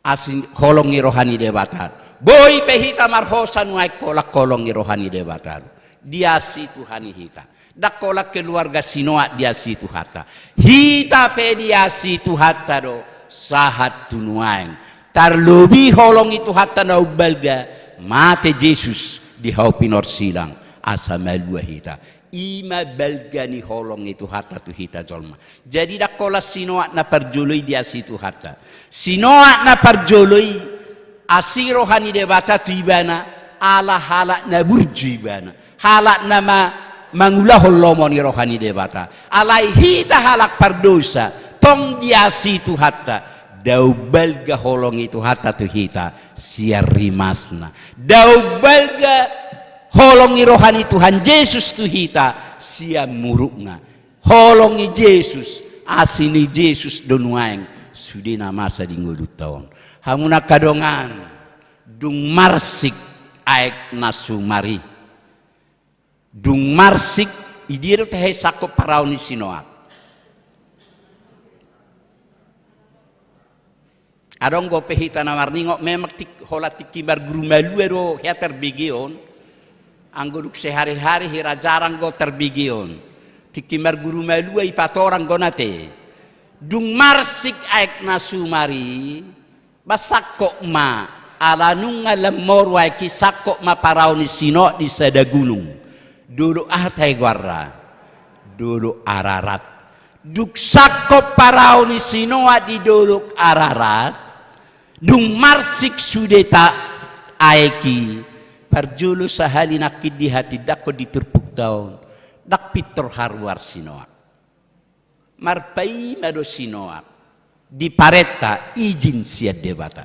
asi holong ni roha ni Debata. Boi pe hita marhosa nuaeng holan holong ni roha ni Debata do. Diasi Tuhan i hita. Ndang holan keluarga si Noak diasi Tuhanta. Hita pe diasi Tuhanta do sahat tu nuaeng. Tarlobi holong ni Tuhanta na umbalga, mate Jesus di hau pinorsilang asa malua hita. I ma balga ni holong ni Tuhanta tu hita jolma. Jadi ndang holan si Noak na parjolo i diasi Tuhanta. Si Noak na parjolo i asi roha ni Debata tu ibana, ala halak na burju ibana. Halak na ma mangulahon lomo ni roha ni Debata. Alai hita halak pardosa, tong diasi Tuhanta, dao balga holong ni Tuhanta tu hita sian rimasna. Dao balga holong ni roha ni Tuhan Jesus tu hita sian murukna. Holong ni Jesus, asi ni Jesus do nuaeng sude na masa di ngolunta on. Hamu na angka dongan, dung marsik aek na sumar i, dung marsik, i dia do tahe sangkop parau ni si Noak? Adong dope hita na marningot, memang tik-, holan tingki marguru malua do hea tarbegeon. Anggo dung sehari-hari hira jarang do tarbegeon. Tingki marguru malua i patorang do na te. Dung marsik aek na sumar i, ba sangkop ma, ala nunga lam moru aek i, sangkop ma parau ni si Noak di sada gunung. Dolok aha tahe goarna? Dolok Ararat. Dung sangkop parau ni si Noak di Dolok Ararat, dung marsik sude ta aek i, parjolo sahali nangkin dihatindangkon di turpukta on, ndang pintor haruar si Noak. Marpaima do si Noak, diparenta izin sian Debata.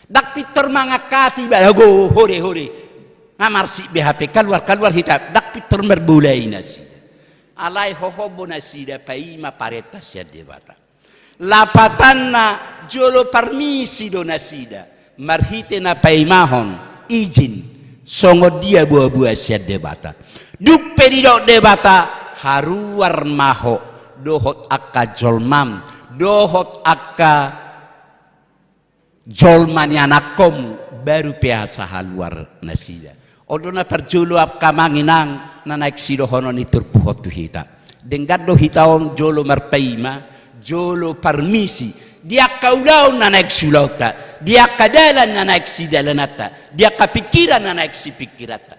Ndang pintor mangangkati ibana, "Go, hore, hore. Nga marsik be hape, kaluar, kaluar hita." Ndang pintor marbola i nasida. Alai hohom do nasida paima parenta sian Debata. Lapatanna, jolo parmisi do nasida marhite na paimahon izin songon dia boaboa sian Debata. Dung pe didok Debata, "Haruar ma ho, dohot angka jolmam, dohot angka jolma ni anakkonmu," baru pe asa haluar nasida. On do na parjolo angka amang inang na naeng sidohonon ni turpuk on tu hita. Denggan do hita on jolo marpaima, jolo parmisi di angka ulaon na naeng siulaonta, di angka dalan na naeng sidalananta, di angka pingkiran na naeng sipingkiranta.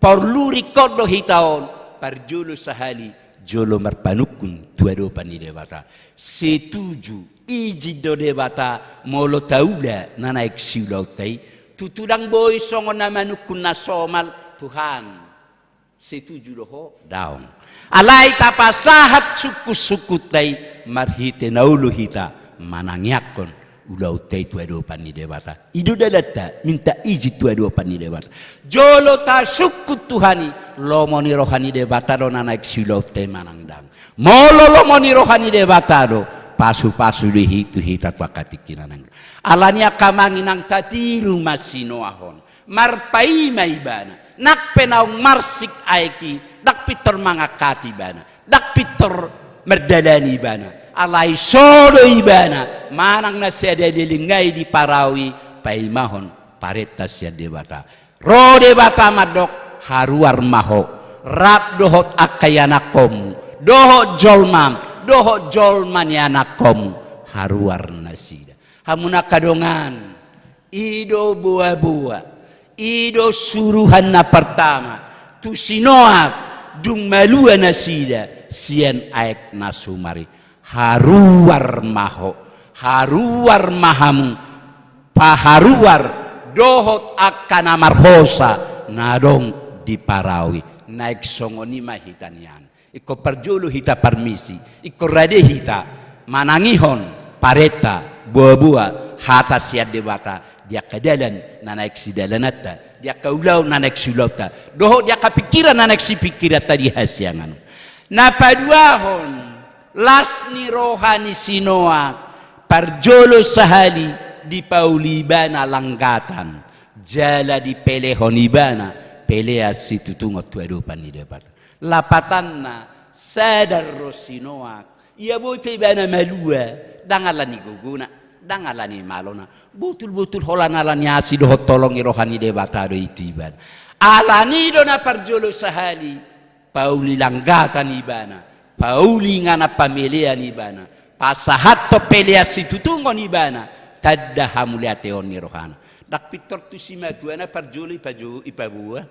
Porlu ringkot do hita on, parjolo sahali jolo marpanungkun tu adopan ni Debata. Setuju, izin do Debata molo taula na naeng siulaonta i. Tutu ndang boi songon na manungkun na somal, "Tuhan, setuju do ho?" Daong. Alai tapasahat sungkun-sungkunta i marhite na olo hita manangiangkon ulaonta i tu adopan ni Debata. I do dalanta, minta izin tu adopan ni Debata. Jolo tasungkun Tuhan i, lomo ni roha ni Debata do na naeng siulaonta i manang ndang. Molo lomo ni roha ni Debata do, pasu-pasu do i tu hita tu angka tingki na naeng ro. Alani i angka amang inang, tatiru ma si Noak on. Marpaima ibana. Nang pe naung marsik aek i, ndang pintor mangangkati ibana. Ndang pintor mardalani ibana. Alai so do ibana manang na sada leleng nai di parau i paimahon parenta sian Debata. Ro Debata mandok, "Haruar ma ho, rap dohot angka ianakkonmu, dohot jolmam, dohot jolma ni anakkonmu, haruar nasida." Hamu na angka dongan, i do boaboa, i do suruhan na partama tu si Noak dung malua nasida sian aek na sumar i. Haruar ma ho, haruar ma hamu, paharuar dohot angka na marhosa na adong di parau i. Naeng songon i ma hita nian. Ingkon parjolo hita parmisi, ingkon rade hita manangihon parenta, boaboa, hata sian Debata di angka dalan na naeng sidalananta, di angka ulaon na naeng siulaonta, dohot di angka pingkiran na naeng sipingkiranta di hasiangan on. Na paduahon, las ni roha ni si Noak, parjolo sahali dipauli ibana langgatan, jala dipelehon ibana pelean situtungon tu adopan ni Debata. Lapatanna, sadar do si Noak, ia boi pe ibana malua, ndang alani gogona, ndang alani malona, botul-botul holan alani asi dohot holong ni roha ni Debata do i tu ibana. Alani i do na parjolo sahali pauli langgatan ibana, pauli inganan pamelean ibana, pasahathon pelean situtungon ibana, tanda hamuliateon ni rohana. Ndang pintor tu simatuana parjolo ipajo-, ipaboa.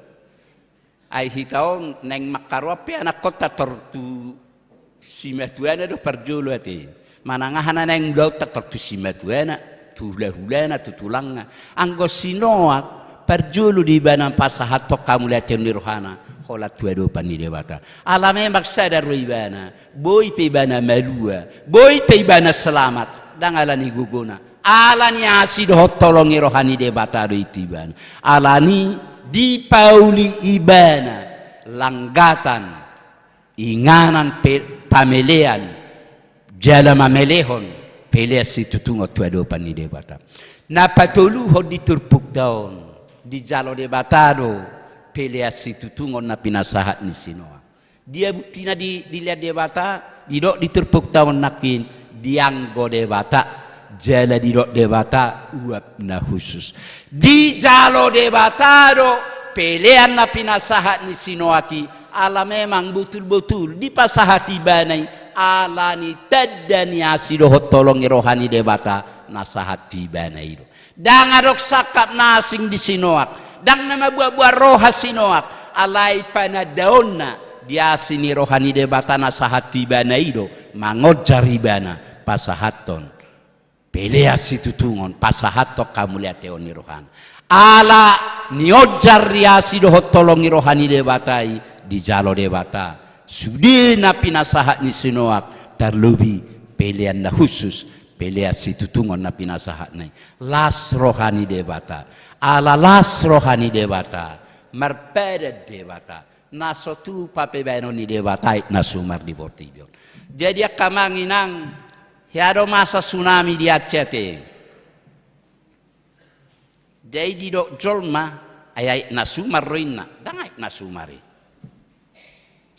Ai hita on naeng mangkaroa pe anakkonta tor tu simatuana do parjolo ate. Manang aha na naeng ulaonta tor tu simatuana, tu hulahulana, tu tulangna. Anggo si Noak, parjolo do ibana pasahathon hamuliateon ni rohana, holan tu adopan ni Debata. Ala memang sada do ibana, boi pe ibana malua, boi pe ibana selamat, ndang ala ni gogona, ala ni asi dohot holong ni roha ni Debata do i tu ibana. Ala ni dipauli ibana langgatan, inganan pe, pamelean, jala mamelehon pelean situtungon tu adopan ni Debata. Na patoluhon di turpukta on, dijalo Debata do pelean situtungon na pinasahat ni si Noak. Dia buktina di, dilehon Debata, didok di turpukta on nangkin, dianggo Debata, jala didok Debata uap na hushus. Dijalo Debata do pelean na pinasahat ni si Noak i, ala memang botul-botul dipasahat ibana i, ala ni tanda ni asi dohot holong ni roha ni Debata na sahat tu ibana i do. Ndang adong sangkap na asing di si Noak, ndang na mabuat-buat roha si Noak, alai panandaonna di asi ni roha ni Debata na sahat tu ibana i do, mangonjar ibana pasahathon pelean situtungon, pasahathon hamuliateon ni rohana. Ala ni onjar ni asi dohot holong ni roha ni Debata i, dijalo Debata sude na pinasahat ni si Noak, tarlobi pelean na hushus, pelean situtungon na pinasahatna i. Las roha ni Debata. Ala las roha ni Debata, marpadan Debata, na so tupa pe baenon ni Debata aek na sumar di portibi on. Jadi angka amang inang, hea do masa tsunami di Aceh ate? Jadi didok jolma, ai aek na sumar do inna, ndang aek na sumar i.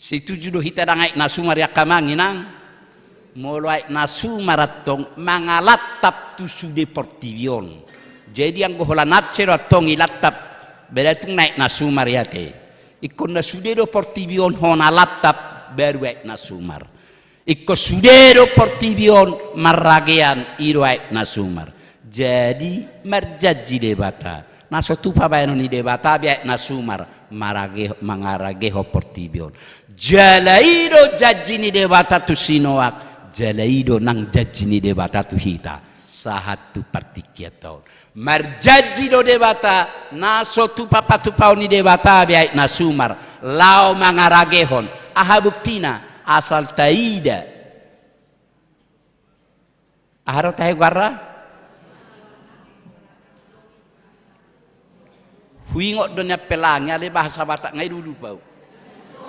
Setuju do hita ndang aek na sumar i angka amang inang? Molo aek na sumar antong mangalantap tu sude portibi on. Jadi anggo holan Aceh do antong ilantap, berarti ndang aek na sumar i ate. Ingkon na sude do portibi on hona lantap, baru aek na sumar. Ingkon sude do portibi on marragean, i do aek na sumar. Jadi marjanji Debata, na so tupa baenon ni Debata be aek na sumar, marage-, mangaragehon portibi on. Jala i do janji ni Debata tu si Noak, jala i do nang janji ni Debata tu hita sahat tu partingkianta on. Marjanji do Debata, na so tupa patupaon ni Debata be aek na sumar, laho mangaragehon. Aha buktina? Asal taida. Aha do tahe goarna? Huingot do nian pelangi, alai bahasa Batak nga i do lupa au.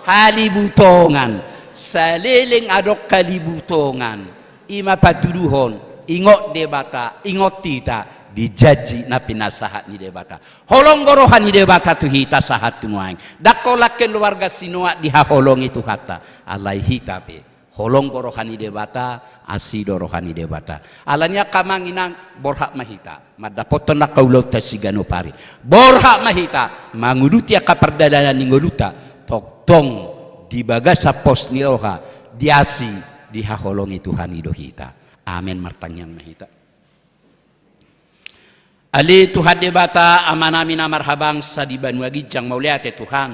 Halibutongan. Saleleng adong halibutongan, i ma patuduhon, ingot Debata, ingot hita di janji na pinasahat ni Debata. Holong do roha ni Debata tu hita sahat tu nuaeng. Ndang holan keluarga si Noak dihaholongi Tuhanta, alai hita pe holong do roha ni Debata, asi do roha ni Debata. Alani i angka amang inang, borhat ma hita mandapothon angka ulaonta siganup ari. Borhat ma hita manguduti angka pardalanan ni ngolunta, tongtong di bagasan pos ni roha, diasi, dihaholongi Tuhan i do hita. Amen. Martangiang ma hita. Ale Tuhan Debata, Amanami na marhabangsa di banua ginjang, mauliate Tuhan,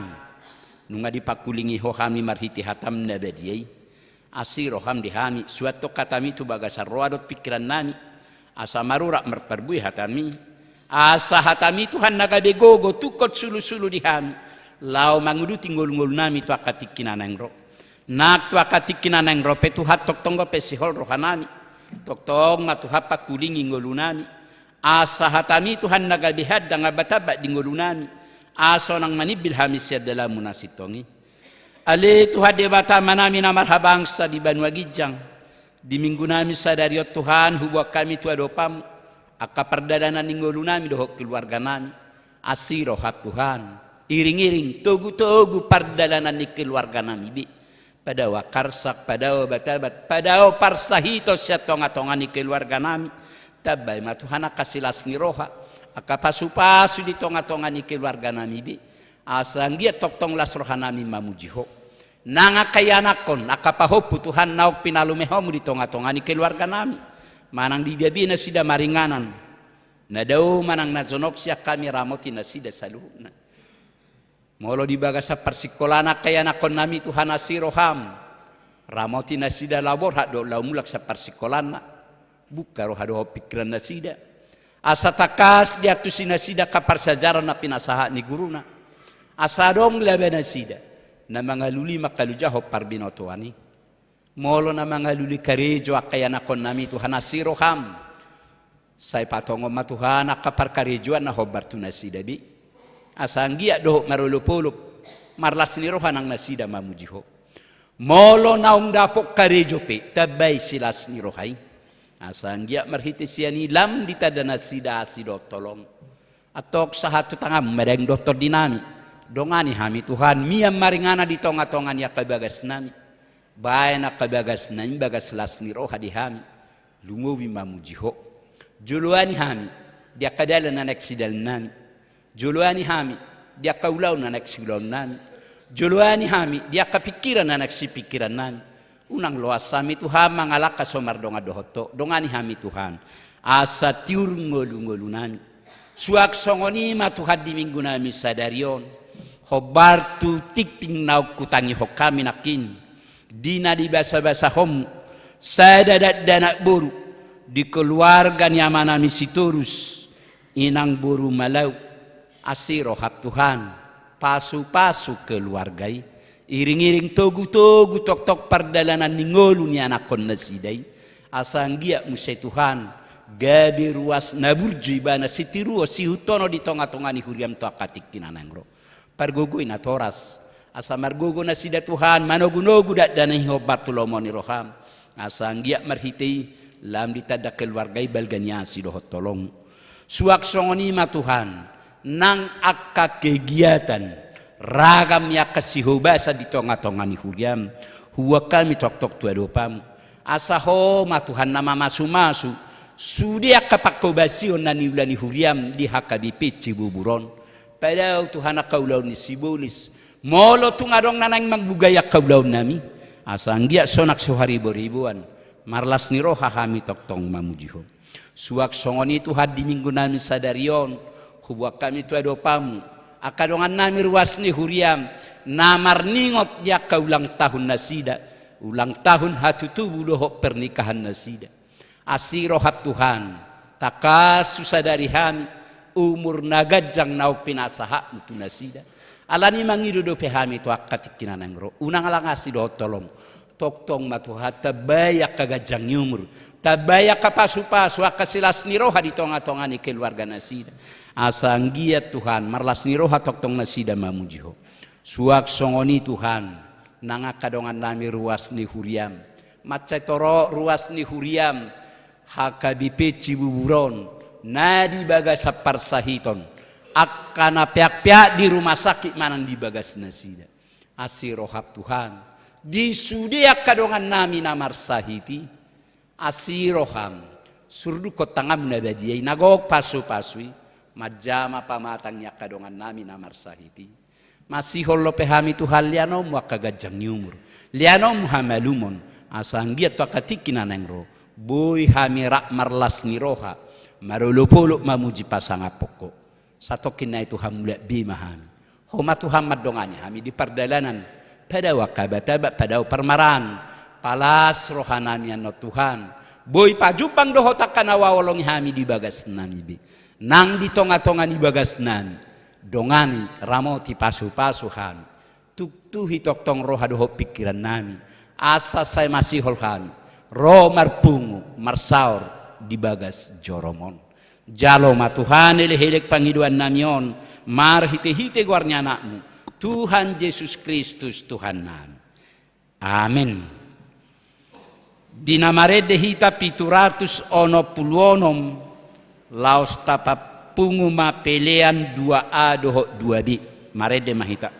nunga dipangkulingi Ho hami marhite hataM na badia i. Asi rohaM di hami, suanhon hatami tu bagasan roha dohot pingkirannami, asa marurat marparbue hatami, asa hatami Tuhan na gabe gogo tungkot sulusulu di hami, laho manguduti ngolungolunami tu angka tingki na naeng ro. Nang tu angka tingki na naeng ro pe Tuhan, tongtong dope sihol rohanami, tongtong ma Tuhan pangkulingi ngolunami, asa hatami Tuhan na gabe handang ambat-ambat di ngolunami, asa unang manimbil hami sian dalanMu na sintong i. Ale Tuhan Debata, Amanami na marhabangsa di banua ginjang, di minggunami sadari on Tuhan, huboan hami tu adopanMu angka pardalanan ni ngolunami dohot keluarganami. Asi rohaM Tuhan, iring-iring, togu-togu pardalanan ni keluarganami be. Padao angka arsak, padao ambat-ambat, padao parsahiton sian tonga-tonga ni keluarganami. Tambai ma Tuhan angka silas ni roha, angka pasu-pasu di tonga-tonga ni keluarganami be, asa anggiat tongtong las rohanami mamuji Ho. Nang angka ianakhon, angka pahompu Tuhan naung pinalumehonMu di tonga-tonga ni keluarganami, manang di dia be nasida maringanan, na dao manang na jonok, sian hami ramoti nasida saluhutna. Molo di bagasan parsingkolaan angka ianakhonnami Tuhan, asi rohaM, ramoti nasida laho borhat dohot laho mulak sian parsingkolaanna. Buka roha dohot pingkiran nasida, asa tangkas diantusi nasida angka parsiajaran na pinasahat ni guruna, asa adong laba nasida, Na mangalului mangkalujahon parbinotoan i. Molo na mangalului karejo angka ianakkonnami Tuhan, asi roham. Sai patongon ma Tuhan angka parkarejoan na hombar tu nasida be. Asa anggiat dohot marolopolop, marlas ni roha nang nasida mamuji Ho. Molo naung dapot karejo pe, tambai silas ni roha i. Asa anggiat marhite sian i lam ditanda nasida asi dohot holong. Antong sahat tu tanganmu ma daging dohot tondinami. Dongani hami Tuhan, mian maringanan di tongatonga ni angka bagasnami. Baen angka bagasnami bagas las ni roha di hami. Lumobi mamuji Ho. Joloani hami di angka dalan na naeng sidalannami. Joloani hami di angka ulaon na naeng siulaonnami. Joloani hami di angka pingkiran na naeng sipingkirannami. Unang loas hami Tuhan mangalangka so mardongan dohot Ho. Dongani hami Tuhan, asa tiur ngolungolunami. Suang songon i ma Tuhan di minggunami sadari on. Hombar tu tingting naung hutangihon hami nangkin, di na dibasabasahonmu sada dakdanak boru di keluarga ni amanami Sitorus, inang boru Malau. Asi roham Tuhan, pasupasu keluarga i. Iringiring togutogu tongtong pardalanan ni ngolu ni anakkon nasida i. Asa anggiat muse Tuhan, gabe ruas na burju ibana, sitiruon, sihuthonon di tongatonga ni huriam tu angka tingki na naeng ro. Pargogoi natoras, asa margogo nasida Tuhan, manogunogu dakdanak i hombar tu lomo ni roham. Asa anggiat marhite i lam ditanda keluarga i balga ni asi dohot holong. Suang songon i ma Tuhan, nang angka kegiatan ragam ni angka sihobasan di tongatonga ni huriam, huboan hami tongtong tu adopanmu. Asa Ho ma Tuhan na mamasumasu sude angka panghobasion na niula ni huriam di H K B P Cibubur on. Padao Tuhan angka ulaon ni sibolis. Molo tung adong na naeng manggugai angka ulaonnami, asa anggiat sonang so hariboriboan, marlas ni roha hami tongtong mamuji Ho. Suang songon i Tuhan di minggunami sadari on, huboan hami tu adopanmu angka dongannami ruas ni huriam na marningot di angka ulang tahun nasida, ulang tahun hatutubu dohot pernikahan nasida. Asi roham Tuhan, tangkas husadari hami umur na ganjang naung pinasahatmu tu nasida. Alani i mangido dope hami tu angka tingki na naeng ro, unang lang asi dohot holong. Tongtong ma Tuhan, tambai angka ganjang ni umur, tambai angka pasupasu, angka silas ni roha di tongatonga ni keluarga nasida. Asa anggiat Tuhan, marlas ni roha tongtong nasida mamuji Ho. Suang songon i Tuhan, nang angka dongannami ruas ni huriam, mansai torop ruas ni huriam H K B P Cibubur on, na di bagasan parsahiton, angka na peakpeak di rumah sakit manang di bagas nasida. Asi roham Tuhan, di sude angka dongannami na marsahit i, asi roham, surdukkon tanganmu na badia i, na gok pasupasu i, manjama pamatang ni angka dongannami na marsahit i. Masihol dope hami Tuhan, leanonmu angka ganjang ni umur, leanonmu hamalumon, asa anggiat tu angka tingki na naeng ro, boi hami rap marlas ni roha, marolopolop mamuji pasangaphon Ho. Satongkin na i Tuhan, mulak be ma hami. Ho ma Tuhan mandongani hami di pardalanan, padao angka abatabak, padao parmaraan, palas rohanami annon Tuhan. Boi pajumpang do Ho tu angka na huhaholongi hami di bagasnami be, nang di tongatonga ni bagasnami. Dongani, ramoti, pasupasu hami. Tuktuhi tongtong roha dohot pingkirannami, asa sai masihol hami ro marpungu marsaor di bagas jorom on. Jalo ma Tuhan elekelek pangidoannami on, marhitehite goar ni Anakmu, Tuhan Jesus Kristus Tuhannami. Amen. Di na marende hita pitu ratus onom pulu onom, laos tapapungu ma pelean dua A dohot dua B. Marende ma hita.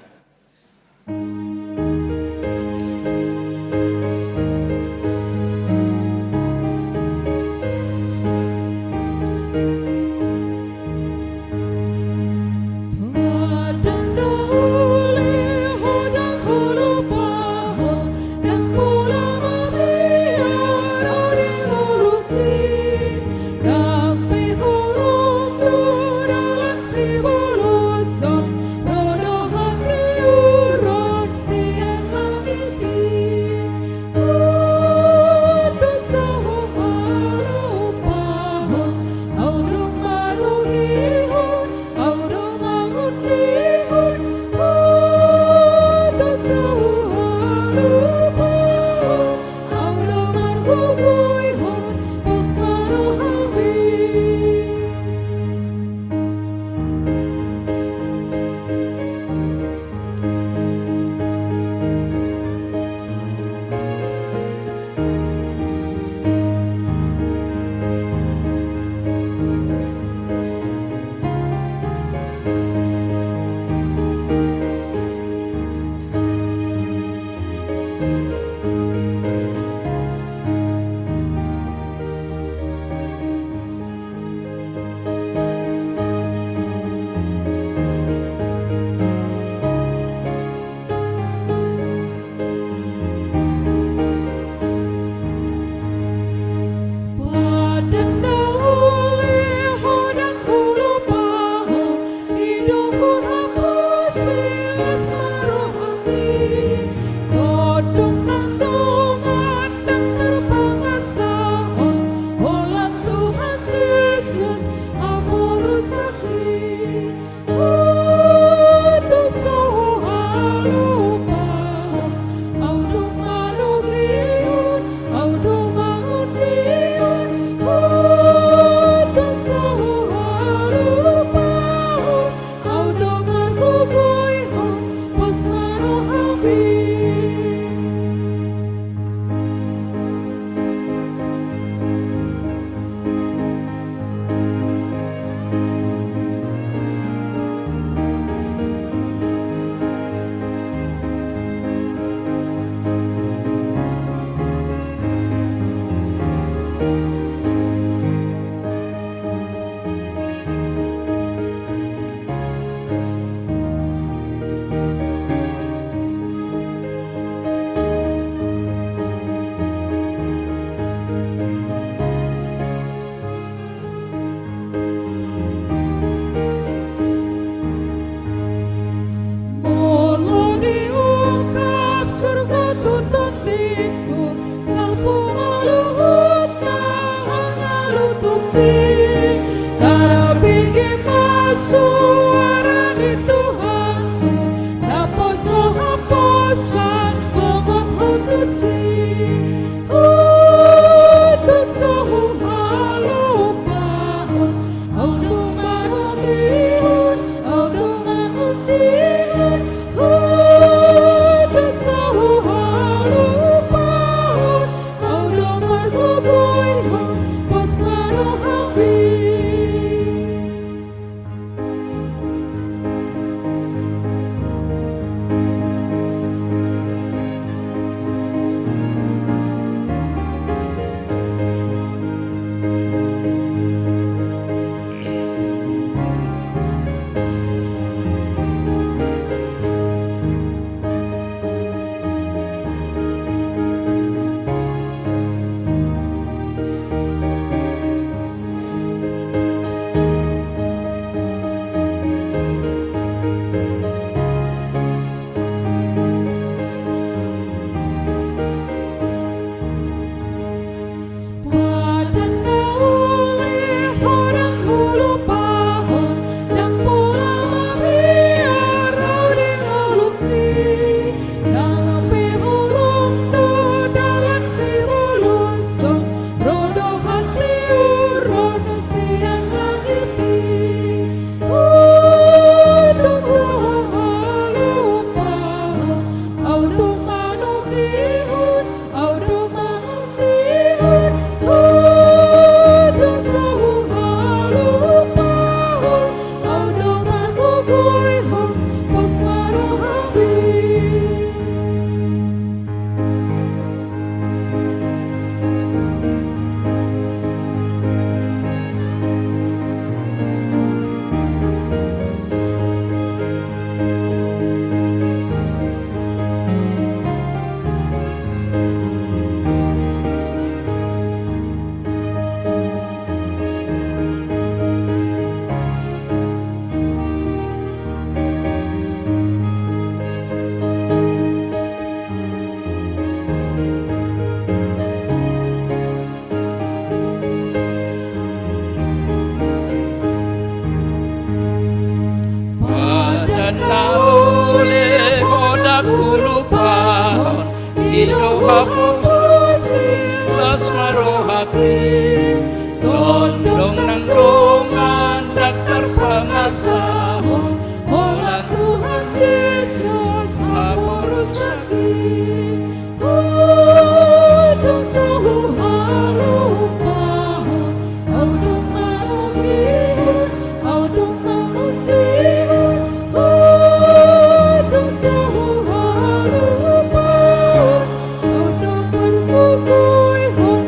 Tondong nang dongan ndang tarpamasahon, holan Tuhan Jesus haporus sahit. Hudung so huhalupahon, hudung marogihon, hudung mangundihon, hudung so huhalupahon, hudung marpukihon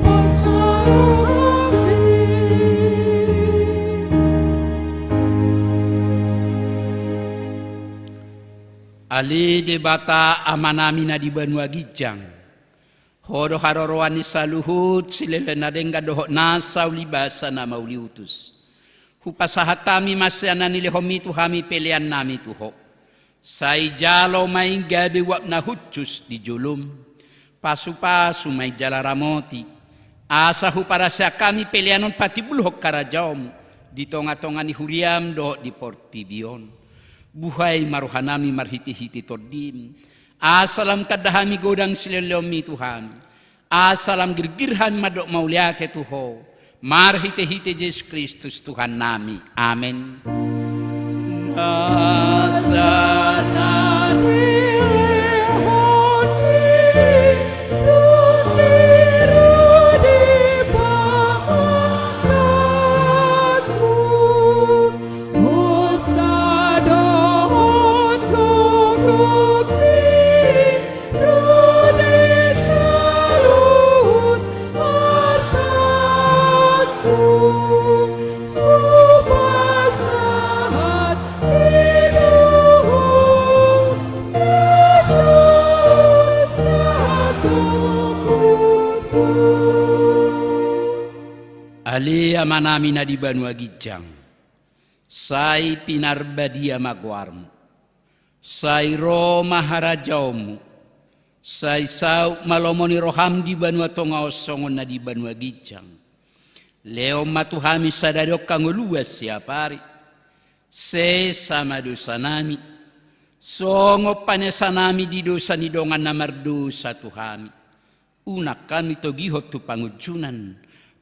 dosa nami. Ale Debata Amanami na di banua ginjang, Ho do haroroan ni saluhut silehon na denggan dohot nasa ulibasa na mauliutus. Hupasahat hami ma sian na nilehonmi tu hami peleannami tu Ho. Sai jalo ma i gabe uap na hushus di jolom. Pasupasu ma i jala ramoti, asa huparaseak hami pelean on patimbulhon harajaonmu di tongatonga ni huriam dohot di portibi on. Buhai ma rohanami marhitehite Tondim, asa lam tanda hami godang silehonlehonmi tu hami, asa lam girgir hami mandok mauliate tu Ho, marhitehite Jesus Kristus Tuhannami. Amen. Nasa na nilehonmi tu diri di pamanganku, hosa dohot gogongki ro di saluhut artangku, hupasahat i tu Ho na sahat dohot gokhonku. Ale Amanami na di banua ginjang, sai pinarbadia ma goarmu. Sai ro ma harajaonmu. Sai saut ma lomo ni roham di banua tonga on songon na di banua ginjang. Lehon ma tu hami sadari on hangoluan siapari. Sesa ma dosanami, songon panesanami di dosa ni dongan na mardosa tu hami. Unang hami togihon tu pangunjunan,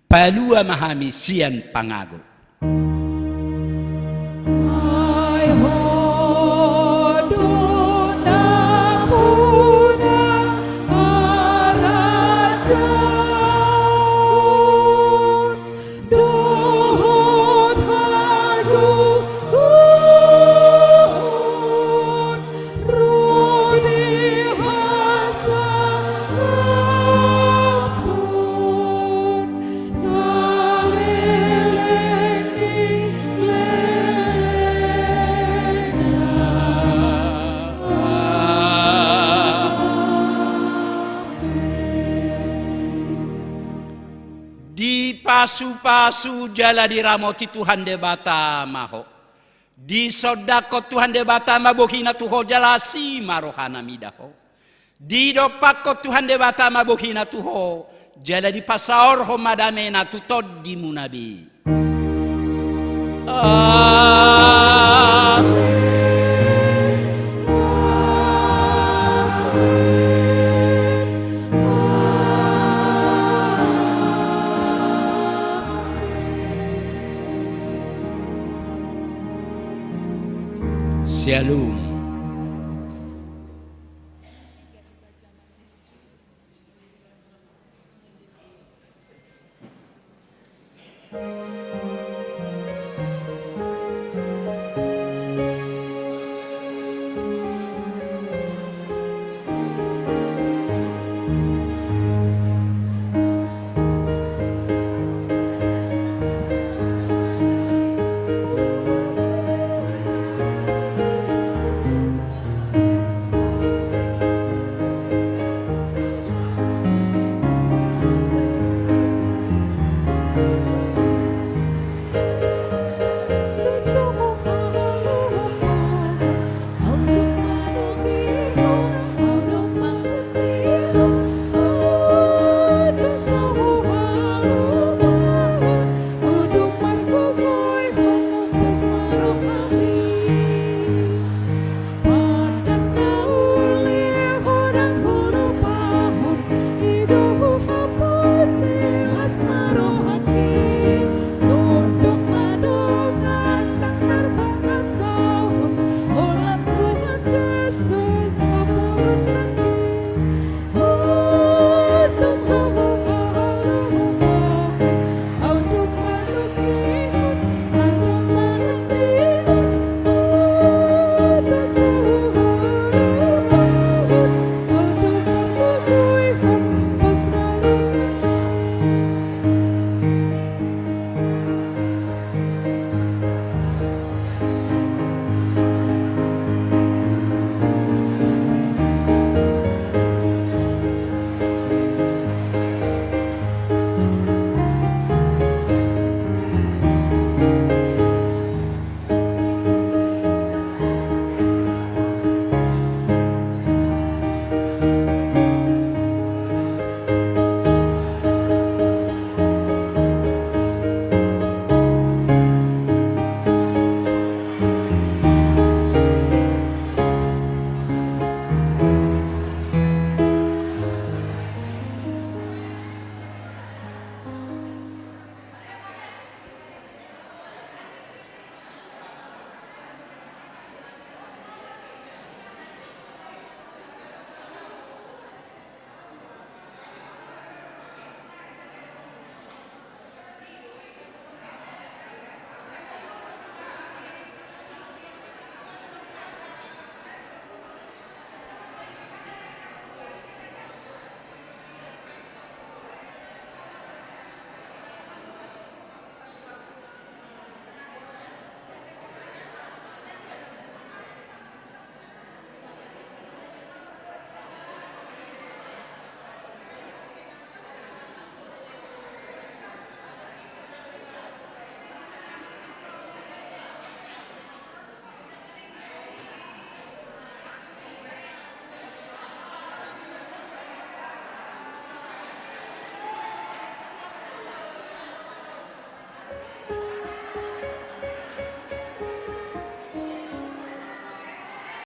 palua ma hami sian pangago. Ai Ho do nampuna harajaon dohot hagogoon ro di hasangapon saleleng ni lelengna. Amen. Dipasupasu jala diramoti Tuhan Debata ma ho. Disondangkon Tuhan Debata ma bohina tu ho jala asi ma rohana mida ho. Didompakkon Tuhan Debata ma bohina tu ho jala dipasaorhon ma damena tu tondimuna be. Amen. Shalom.